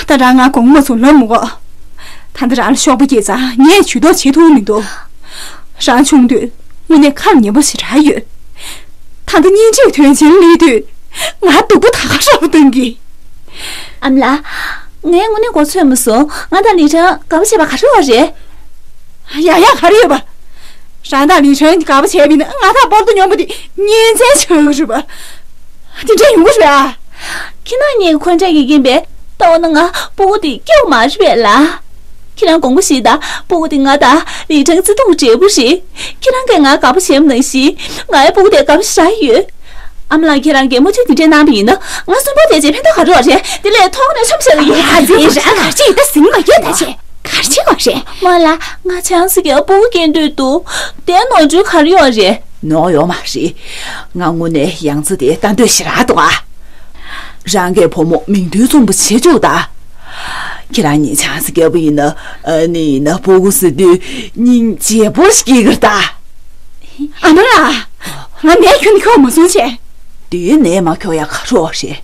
ད་རང་ང་དགོང་མོ་སོང་ལབ་མི་དགོས། ད་ལྟ་རང་ལ་ཤོག་པ་སྐྱེས་ཙང་ངས་ཇུས་གཏོགས་བྱེད་ཐུབ་མི་འདུག་རང་ཆུང་དུས་དངོས་གནས་ཁམས་ཉེས་པོ་ཞེ་དྲག་ཡོད། ད་ལྟ་གཉེན་སྒྲིག་དོན་ཆེན་སླེབས་དུས་ང་སྡུག་པོ་ད་ག་རང་བཏང་གི་ཨ་མ་ལགས། ངས་དངོས་གནས་མགོ་ཚོས་མ་སོང་། ང་དང་ལི་ཁྲང་དགའ་པོ་བྱས་པ་ག་རེ་བ་རེད། ཡ་ཡ་ག་རེ་ཡོད་པ། རང་དང་ལི་ཁྲང་གཉིས་དགའ་པོ་བྱས་པ་ཡིན་ན་ང་དང་པོར་ཏོ་སྨྱོན་པོ་དེ་གཉེན་ཚན་ཆགས་ཀྱི་རེད་པ། དེ་འདྲ་ཡོང་གི་རེད་ཨ། ཁྱེད་རང་གཉིས་ཀྱི་འཁོན་འགྲས་ཀྱི་རྐྱེན་པས་ད་འོ་ན་ང་སྤུ་གུ་དེ་སྐྱེ་བ་མ་རེད་པས་ལ། ཁྱེད་རང་དགོངས་པ་བཞེས་དང་སྤུ་གུ་དེ་ང་དང་ལི་ཁྲང་བརྩེ་དུང་འབྲས་བུ་རེད། ཁྱེད་རང་གིས་ང་དགའ་པོ་བྱས་པ་ནང་བཞིན་ངའི་སྤུ་གུ་དེ་དགའ་པོ་ཞེ་དྲག་ཡོད། ཨ་མ་ལགས་ཁྱེད་རང་གིས་མུ་མཐུད་དེ་འདྲས་གནང་བ་ཡིན་ན་ང་གསོན་པོ་བསྡད་བྱས་ཕན་ཐོགས་ག་རེ་ཡོད་རེད། དེ་ལས་ཐོག་ནས་ཆོམ་བྱས་ལ་ཡོད། ཨ་ཙི་རང་ག་རེ་བྱེད་ད་ཟིན་མ་ཡོད་ད་བྱས་ག་རེ་བྱེད་དགོས་རེད། མོ་ལ་ང་ཆང་ས་རྒྱག་སྤུ་གུ་སྐྱེ་འདོད་འདུག་དེ་ནོར་འཁྲུལ་ག་རེ་ཡོད་རེད། ནོར་ཡོད་མ་རེད། ང་དངོས་གནས་ཡང་རྩེ་དེ་ལྟ་འདོད་ཞེ་དྲག་འདུག་ཨ། རང་གི་བུ་མོ་མིང་དོན་མཚུངས་པ་བྱེད་ཆོག་ད། ཁྱེད་རང་གཉིས་ཆང་ས་རྒྱག་པ་ཡིན་ན་ཨ་ནི་ཡིན་ན་སྤུ་གུ་ཟེར་དུས་སྙིང་རྗེ་པོ་ཞིག་སྐྱེ་གི་རེད་ད། ཨ་མ་ལགས། ང་ནས་ཁྱོད་ནི་ཁྱོད་མ་སོང་བྱས། དེའི་ནས་མ་ཁྱོད་ཡ་ག་རོགས་རེད།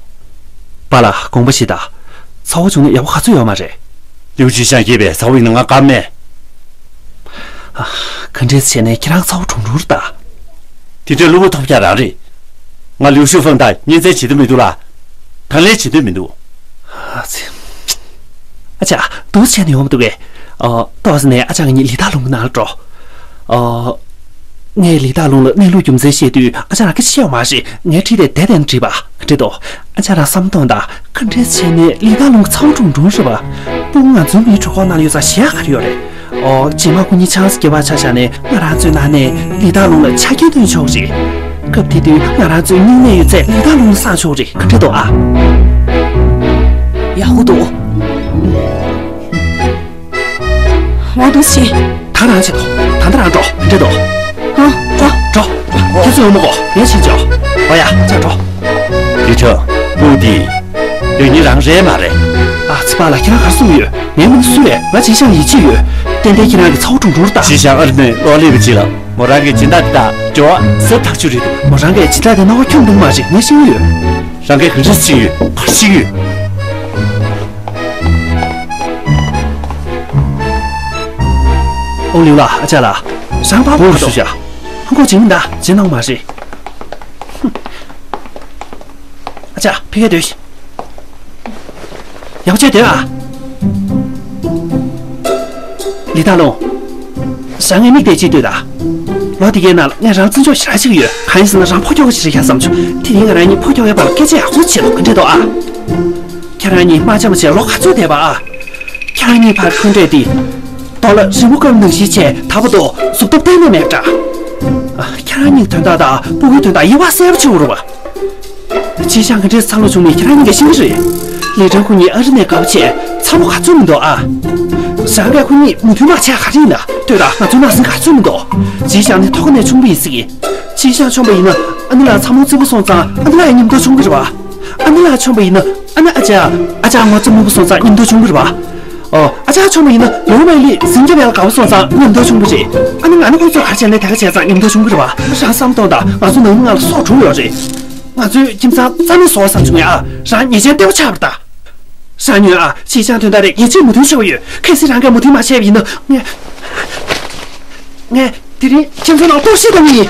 པཱ་ལགས་དགོངས་པ་བཞེས་དང་། ཚ་བོ་བྱུང་ན་ཡག་པོ་ག་ཚོད་ཡོད་མ་རེད། ལིའུ་ཆི་ཤང་སྐྱེས་པའི་ཚ་བོ་ཡིན་ན་ང་དགའ་མེད། ཨ། ག་འདྲས་བྱས་ནས་ཁྱེད་རང་ཚ་བོ་གྲུང་གྲུང་རེད་ད། དེ་འདྲའི་གློ་བུར་ཐོབ་རྒྱག་རང་རེད། ང་ལིའུ་ཤུ་ཧྥང་དང་གཉེན་ཚན་བྱེད་འདོད་མི་འདུག་ལ། གང་ལས་བྱེད་འདོད་མི་འདུག་ཨ་ཙི། ཨ་ཅག་འདུག་བྱས་ནས་ཡོང་མི་འདུག་གས། ཨ། ཏོག་ཙམ་ནས་ཨ་ཅག་ང་གཉིས་ལི་ཐང་ལུང་གི་ནང་ལ་འགྲོ། ཨ། ངས་ལི་ཐང་ལུང་ལ་གནས་ལུགས་རྒྱུ་མཚན་བཤད་དུས་ཨ་ཅག་རང་སྐད་ཆ་བཤད་པ་མ་རེད། ངས་ཁྲིད་དེ་བསྡད་བསྡད་ན་འགྲིག་པ་འགྲིག་འདུག་ཨ་ཅག་རང་བསམ་བློ་གཏོང་དང་། ག་འདྲས་བྱས་ནས་ལི་ཐང་ལུང་གི་ཚ་བོ་གྲུང་གྲུང་རེད་པ། སྤུ་གུ་ང་ཚོའི་མིའི་གྲོད་ཁོག་ནང་ལ་ཡོད་ཙང་ཞེ་དྲག་ག་རེ་ཡོད་རེད། ཨོ། རྗེས་མ་སྐུ་ཉིད་ཆང་ས་སྐྱེ་བ་ཆ་བཞག་ནས་ང་རང་ཚོའི་ནང་ནས་ལི་ཐང་ལུང་ལ་ཆ་རྐྱེན་སྟོན་ཆོག་རེད། སྐབས་དེ་དུས་ང་རང་ཚོའི་སྙིང་ནད་ཡོད་ཚད་ལི་ཐང་ལུང་ལ་སངས་ཆོག་རེད། ག་འདྲ་འདུག་ཨ། ཡག་པོ་འདུག་འོ་འདུག་སེ། ད་རང་བྱེད་དོ། ད་ལྟ་རང་འགྲོ། ག་འདྲ་འདུག་ཨ། འགྲོ། འགྲོ། ཁྱེད་ཚོ་ཡོང་མི་དགོས། ངས་ཕྱིན་ཆོག་འོ་ཡ། ཅག་འགྲོ། ལི་ཁྲང་། སྤུ་གུ་འདི། ཡོད་ཉིད་རང་རེད་མ་རེད། ཨ་ཙི། པཱ་ལགས་ཁྱེད་རང་ག་རེ་གསུངས་ཡོད། ངའི་མིང་སུ་རེད། ང་ཅི་ཤང་ཡིད་ཆེས་ཡོད། ཏན་ཏན་ཁྱེད་རང་གི་ཚ་བོ་གྲུང་གྲུང་རེད་ད། ཅི་ཤང་ཨ་རི་ནས་ལོག་སླེབས་པའི་རྗེས་ལ་མོ་རང་གི་སྦྱིན་བདག་འདི་དག་འབྲེལ་བ་ཟབ་ཐག་ཆོད་རེད་འདུག་མོ་རང་གི་སྦྱིན་བདག་དེ་རྣ་བ་འཁྱོམ་འདུག་མ་རེད། ངས་ཤེས་ཀྱི་ཡོད། རང་གིས་ག་འདྲས་ཤེས་ཡོད། ག་རེ་ཤེས་ཀྱི་ཡོད། ཨོ་ལིའུ་ལགས། ཨ་ཅག་ལགས། རང་ཕར་བུ་ཕར་ཞུ་བྱ། ཧང་གོ་ཇིང་མིན་ད་ཇེ་ནང་མ་རེད། ཨ་ཅག་ཕ་གིར་སྡོད་ཤིག་ཡག་པོ་བྱས་སྡོད་ཨ། ལི་ཐང་ལུང་། རང་ངའི་མིག་དེ་ཅིག་ལྟོས་དང་། ལོ་འདི་གའི་ནང་ལ་ངས་རང་བརྩི་འཇོག་ཞེ་དྲག་བྱེད་ཀྱི་ཡོད། གང་ཡིན་ཟེར་ན་རང་ཕོ་ཁྱོ་ག་ཞིག་རེད་ཤག་བསམ་བྱུང་། དེ་རིང་ང་རང་གཉིས་ཕོ་ཁྱོ་གའི་བར་ལ་སྐད་ཆ་ཡག་པོ་བྱེད་དོ། ག་འདྲས་འདུག་ཨ། ཁྱེད་རང་གཉིས་མ་འཆམ་བྱས་ལོ་ག་ཚོད་བསྡད་པ་ཨ། ཁྱེད་རང་གཉིས་བར་འཁོན་འགྲས་འདི། རྡོ་ལ་རི་མོ་བརྐོས་ནང་བཞིན་བྱས་ད་བར་དུ་གཟུགས་སྟོབས་གཏན་ནས་མེད་འདྲ། ཨ། ཁྱེད་རང་གཉིས་དོན་དག་དང་སྤུ་གུའི་དོན་དག་དབྱེ་བ་གསལ་པོ་བྱེད་དགོས་རེད་པ། ཅི་ཤང་ག་འདྲས་འཚར་ལོངས་བྱུང་མིན་ཁྱེད་རང་གཉིས་ཀྱིས་ཤེས་ཀྱི་རེད། ལི་ཁྲང་ཁོ་གཉིས་ཨ་རི་ནས་དགའ་པོ་བྱས་ཚ་མོ་ག་ཚོད་མི་འདུག་ཨ། རང་གིས་ཁོ་གཉིས་མོས་མཐུན་མ་བྱས་ག་རེ་ཡིན་ན་ལྟོས་དང་། ང་ཚོའི་ནང་སེམས་ག་ཚོད་མི་འདུག་ཅི་ཤང་ནི་ཐོག་ནས་ཆུང་པོ་ཡིན་སྲིད་ཀྱི། ཅི་ཤང་ཆུང་པ་ཡིན་ན་ཨ་ནེ་ལགས་ཚ་མོ་རྩེ་པོ་སོང་ཙང་ཨ་ནེ་ལགས་ཡང་མཉམ་དུ་ཆུང་གི་རེད་པ། ཨ་ནེ་ལགས་ཆུང་པ་ཡིན་ན་ཨ་ནེ་ཨ་ཅག་ཨ་ཅག་ངོ་རྩེ་མོ་པོ་སོང་ཙང་མཉམ་དུ་ཆུང་གི་རེད་པ། ཨོ། ཨ་ཅག་ཆུང་པ་ཡིན་ན་ལོ་མ་ལི་ཟིང་རྒྱབ་ཡར་དགའ་པོ་སོང་ཙང་མཉམ་དུ་ཆུང་པ་རེད། ཨ་ནེ་ང་ནི་ཁོང་ཚོ་ག་རེ་བྱས་ནས་དེ་ག་བྱས་ཙང་མཉམ་དུ་ཆུང་གི་རེད་པ། རང་བསམ་གཏོང་དང་། ང་ཚོ་ནང་མི་ནང་ལ་སྲོག་དྲུག་ཡོད་རེད། ང་ཚོའི་ཁྱིམ་ཚང་རྩ་མེད་བཟོ་བ་བསམ་བྱུང་ངས་ཨ། རང་ཉེས་ཅན་ལྟེ་བ་ཆགས་པ་རེད་ད། རང་ཉོན་ཨ། ཅི་ཤང་དོན་དག་རེད། ངེད་ཅག་མོས་མཐུན་བྱས་པ་ཡོད། གལ་སྲིད་རང་གིས་མོས་མཐུན་མ་བྱས་པ་ཡིན་ན་ངས། ངས་དེ་རིང་ཁྱིམ་ཚང་ནང་གཏོར་བཤིག་གཏོང་གི་ཡིན།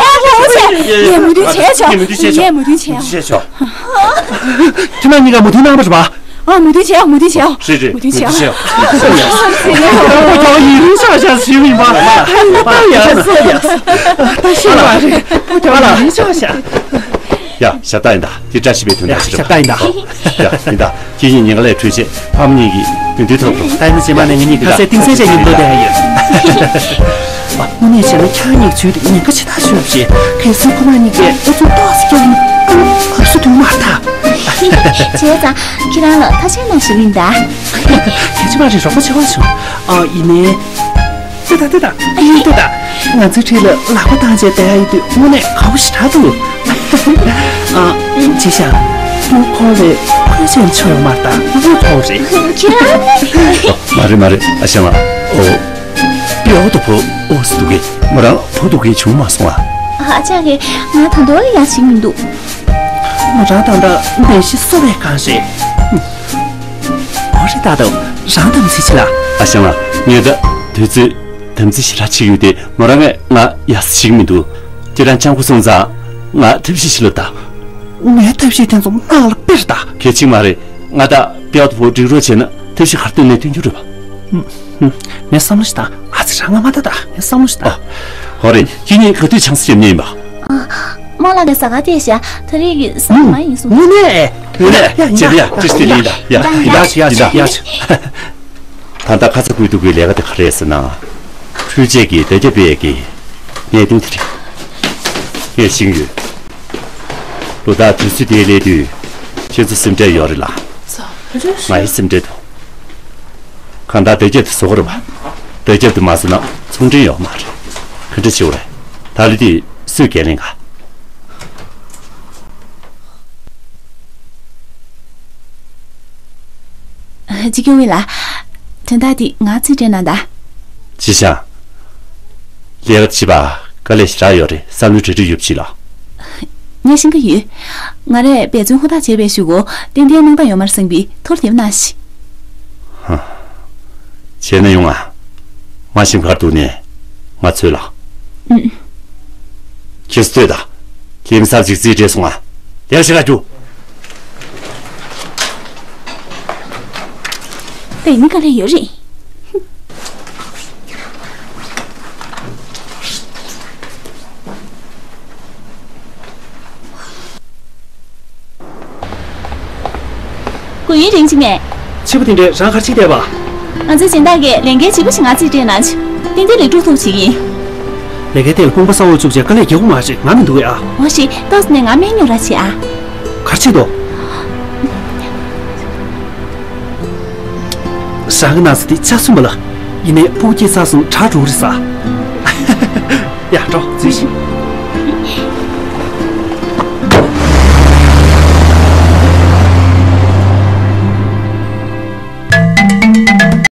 ངས་མོས་མཐུན་བྱས་ཆོག་ངས་མོས་མཐུན་བྱས་ཆོག་ངས་མོས་མཐུན་བྱས་ཆོག་ཁྱེད་རང་གཉིས་ཀ་མོས་མཐུན་གནང་བ་རེད་པ། ཨ། མོས་མཐུན་བྱས་ཡོད། མོས་མཐུན་བྱས་ཡོད། རེད་རེད། མོས་མཐུན་བྱས་ཡོད། ཨོ་ཡིན་རུང་ཤག་ཤག་ཞུས་ཡིན་པ། ཡ་ཤི་ལ་རེད། ཨོ་ཡིན་རུང་ཤག་ཤག་ཡ། ཞབས་བཏགས་ཡིན་ད། དེ་བཀྲ་ཤིས་པའི་དོན་དག་ཞིག་རེད་པ། ཞབས་བཏགས་ཡིན་ད། ཡ་ཡིན་ད། ཁྱེད་གཉིས་ཉིན་དཀར་ལས་འཕྲོས་རྗེས་ཕ་མ་གཉིས་ཀྱི་མོས་མཐུན་ཐོབ་འགྲོ། ད་ནི་རྗེས་མ་ནས་ང་གཉིས་ཀྱི་ཁ་ཟས་གཏིང་ཟས་བྱས་ཉིན་ཐོ་བསྡད་ཡོད། དངོས་གནས་བྱས་ན་ཁྱེད་གཉིས་ཚུལ་དེ་ཉེན་ཁ་ཆེ་ཐག་ཆོད་རེད། གལ་སྲིད་ཁོ་རང་གཉིས་ཀས་ཨུ་ཚུགས་ཏོག་ཙམ་བརྒྱབ་ན་ཨ་སུ་དུ་མ་ཐག་བྱས་ཙང་ཁྱེད་རང་ལ་ཐ་ཆད་གནང་ཞིག་ཡིན་ད། གལ་ཆེ་མ་རེད། རོགས་པ་བྱེད་དགོས་བྱུང་། ཨ་ཡིན་ནའི། ལྟོས་དང་ལྟོས་དང་། ཨ་ཡིན་ལྟོས་དང་། ང་ཚོའི་འཁྲིས་ལ་ལག་པ་བཏང་བྱས་བསྡད་ཡ་ཡོད་དུས་དངོས་གནས་དགའ་པོ་ཞེ་དྲག་འདུག་ཨ། བྱས་ཤག་སྤུ་འཁོར་བའི་ཁོལ་ཆེན་ཆོ་ཡོང་མ་ད་ངོ་ཐོག་རེད། ཁྱེད་རང་ནི། མ་རེད་མ་རེད། ཨ་ཞང་ལགས། ཨོ། ཕྱི་ལོགས་ཏུ་བུ་ཨོ་སི་འདུག་གི་མོ་རང་བུ་འདུག་གི་བྱུང་མ་སོང་ཨ། ཨ་ཅག་གིས་ང་ད་དུང་ཡ་ཞིག་མི་འདུག་མོ་རང་ད་ལྟ་ནད་གཞི་གསོ་བའི་སྒང་རེད། ཨོ་རེད་ད་དུང་རང་དམ་ཚིག་ཆེ་ལ། ཨ་ཞང་ལགས། ངས་ད་དུས་ཚོད་དམ་ཚིག་ཞེ་དྲག་བྱེད་ཀྱི་ཡོད་དེ་མོ་རང་ངས་ང་ཡ་ཞིག་མི་འདུག་ཁྱེད་རང་སྤྱང་པོ་སོང་ཙང་ང་ཐབས་ཤེས་ཤིག་ལབ་ད། ངའི་ཐབས་ཤེས་དེ་ཚོ་ནང་ལ་དཔེར་ད། གལ་ཆེ་མ་རེད། ང་ད་ཕྱི་ལོགས་ཏུ་བུ་འགྲིག་རོགས་བྱས་ན་ཐབས་ཤེས་ག་རེ་བཏོན་ནས་སྟོན་རྒྱུ་རེད་པ། ངས་བསམ་བློ་ཞིག་བཏང་། ཨ་ཙི་རང་ང་མ་ད་ད། ངས་བསམ་བློ་ཞིག་བཏང་། ཨོ། ཧོ་རེད། ཁྱེད་གཉིས་ག་དུས་ཆང་ས་བརྒྱབ་མཁན་ཡིན་པ། རྨོ་ལགས་ཀྱིས་ཟ་ཁང་བལྟས་ཤག་ད་རེས་ཀྱི་ཟ་མ་ཡིན་གསུངས། དངོས་གནས། དངོས་གནས། ཡ་ཡ་ཡ་ཡ། ཅི་སྟེ་ཡིན་ད། ཡ་ཡ་ཡ་ཡ། ད་ལྟ་ཁ་ཚ་ཁུལ་དུ་གི་ལས་ཀ་དེ་ག་རེ་རེད་ཟེར་ན། འཕྲུལ་ཆས་ཀྱི་བརྡ་ཁྱབ་པའི་གི་གནད་དོན་དེ་རེད། ངས་ཤེས་ཀྱི་ཡོད། ལོ་ལྟར་དུས་ཚོད་དེའི་སླེབས་དུས་ཁྱེད་ཚོ་སེམས་ཁྲལ་ཡོད་རེད་ལ། ང་ཡི་སེམས་ཁྲལ་འདུག་གང་ལྟར་བརྡ་ཁྱབ་དེ་བཟོ་གི་རེད་པ། བརྡ་ཁྱབ་དེ་མ་བཟོས་ན་ཚོང་འབྲེལ་ཡོད་མ་རེད། ག་འདྲ་བྱེད་དགོས་རེད། ད་ལོ་དེ་སུས་འགན་ལེན་ག་གཅིག་སྐྱོང་བའི་ལ། དོན་དག་འདི་ང་རྩིས་སྤྲད་གནང་དང་། ཅི་ཤ། ལས་ཀ་བྱེད་པ་དཀའ་ལས་ཞེ་དྲག་ཡོད་རེད། བསམ་བློའི་གྲ་སྒྲིག་ཡོད་པ་ཞིག་ལ། ངས་ཤེས་ཀྱི་ཡོད། ང་རས་འབད་བརྩོན་ཧུར་ཐག་བྱས་པའི་གཞུག་གུ་ཏན་ཏན་གནང་སྟངས་ཡོད་མ་རེད་བསམ་པའི་ཐུགས་རྗེ་གནང་ཞིག་བྱས་ན་ཡོང་ང་། མ་ཤེས་ཁར་འདུག་ནས་ང་ཚོས་ལ། ཨུམ། ཁྱེད་ཚོས་ལྟོས་དང་། ཁྱིམ་གསར་ཅིག་རྩིས་སྤྲད་སོང་ང་། ལེགས་ཤིག་ལ་རྒྱུགས། དེ་ནི་དཀའ་ལས་ཡོད་རེད། སྐུ་ཡུན་རིང་ཅིག་མེད། ཕྱི་པོ་དེ་འདྲས་རང་ག་རེ་བྱེད་བསྡད་པ། ང་ཚོའི་སྦྱིན་བདག་གིས་ལས་འགན་ལྗིད་པོ་ཞིག་ང་རྩིས་སྤྲད་གནང་བྱུང་། ཏན་ཏན་ལས་འགྲུབ་ཐུབ་བྱེད་ཀྱི་ཡིན། ལས་ཀའི་ཐད་ལ་དཔུང་པ་གསར་པ་བཙུགས་བྱས་དཀའ་ལས་རྒྱག་དགོས་མ་རེད། ང་མི་འདུག་གས་ཨ། འོ་ཞེས་ཏོག་ཙམ་ནས་ང་སྨན་ཉོ་ར་བྱེད་ཨ། ག་རེ་བྱེད་དོ། རང་གི་ན་ཚ་དེ་ཆ་མཚུངས་པ་ལ། ཡིན་ནའི་ཕྲུ་གུ་སྐྱེས་ཚར་སོང་དྲག་འགྲོ་གི་རེད་ས། ཡ་འགྲོ་རྩིས་ཤིག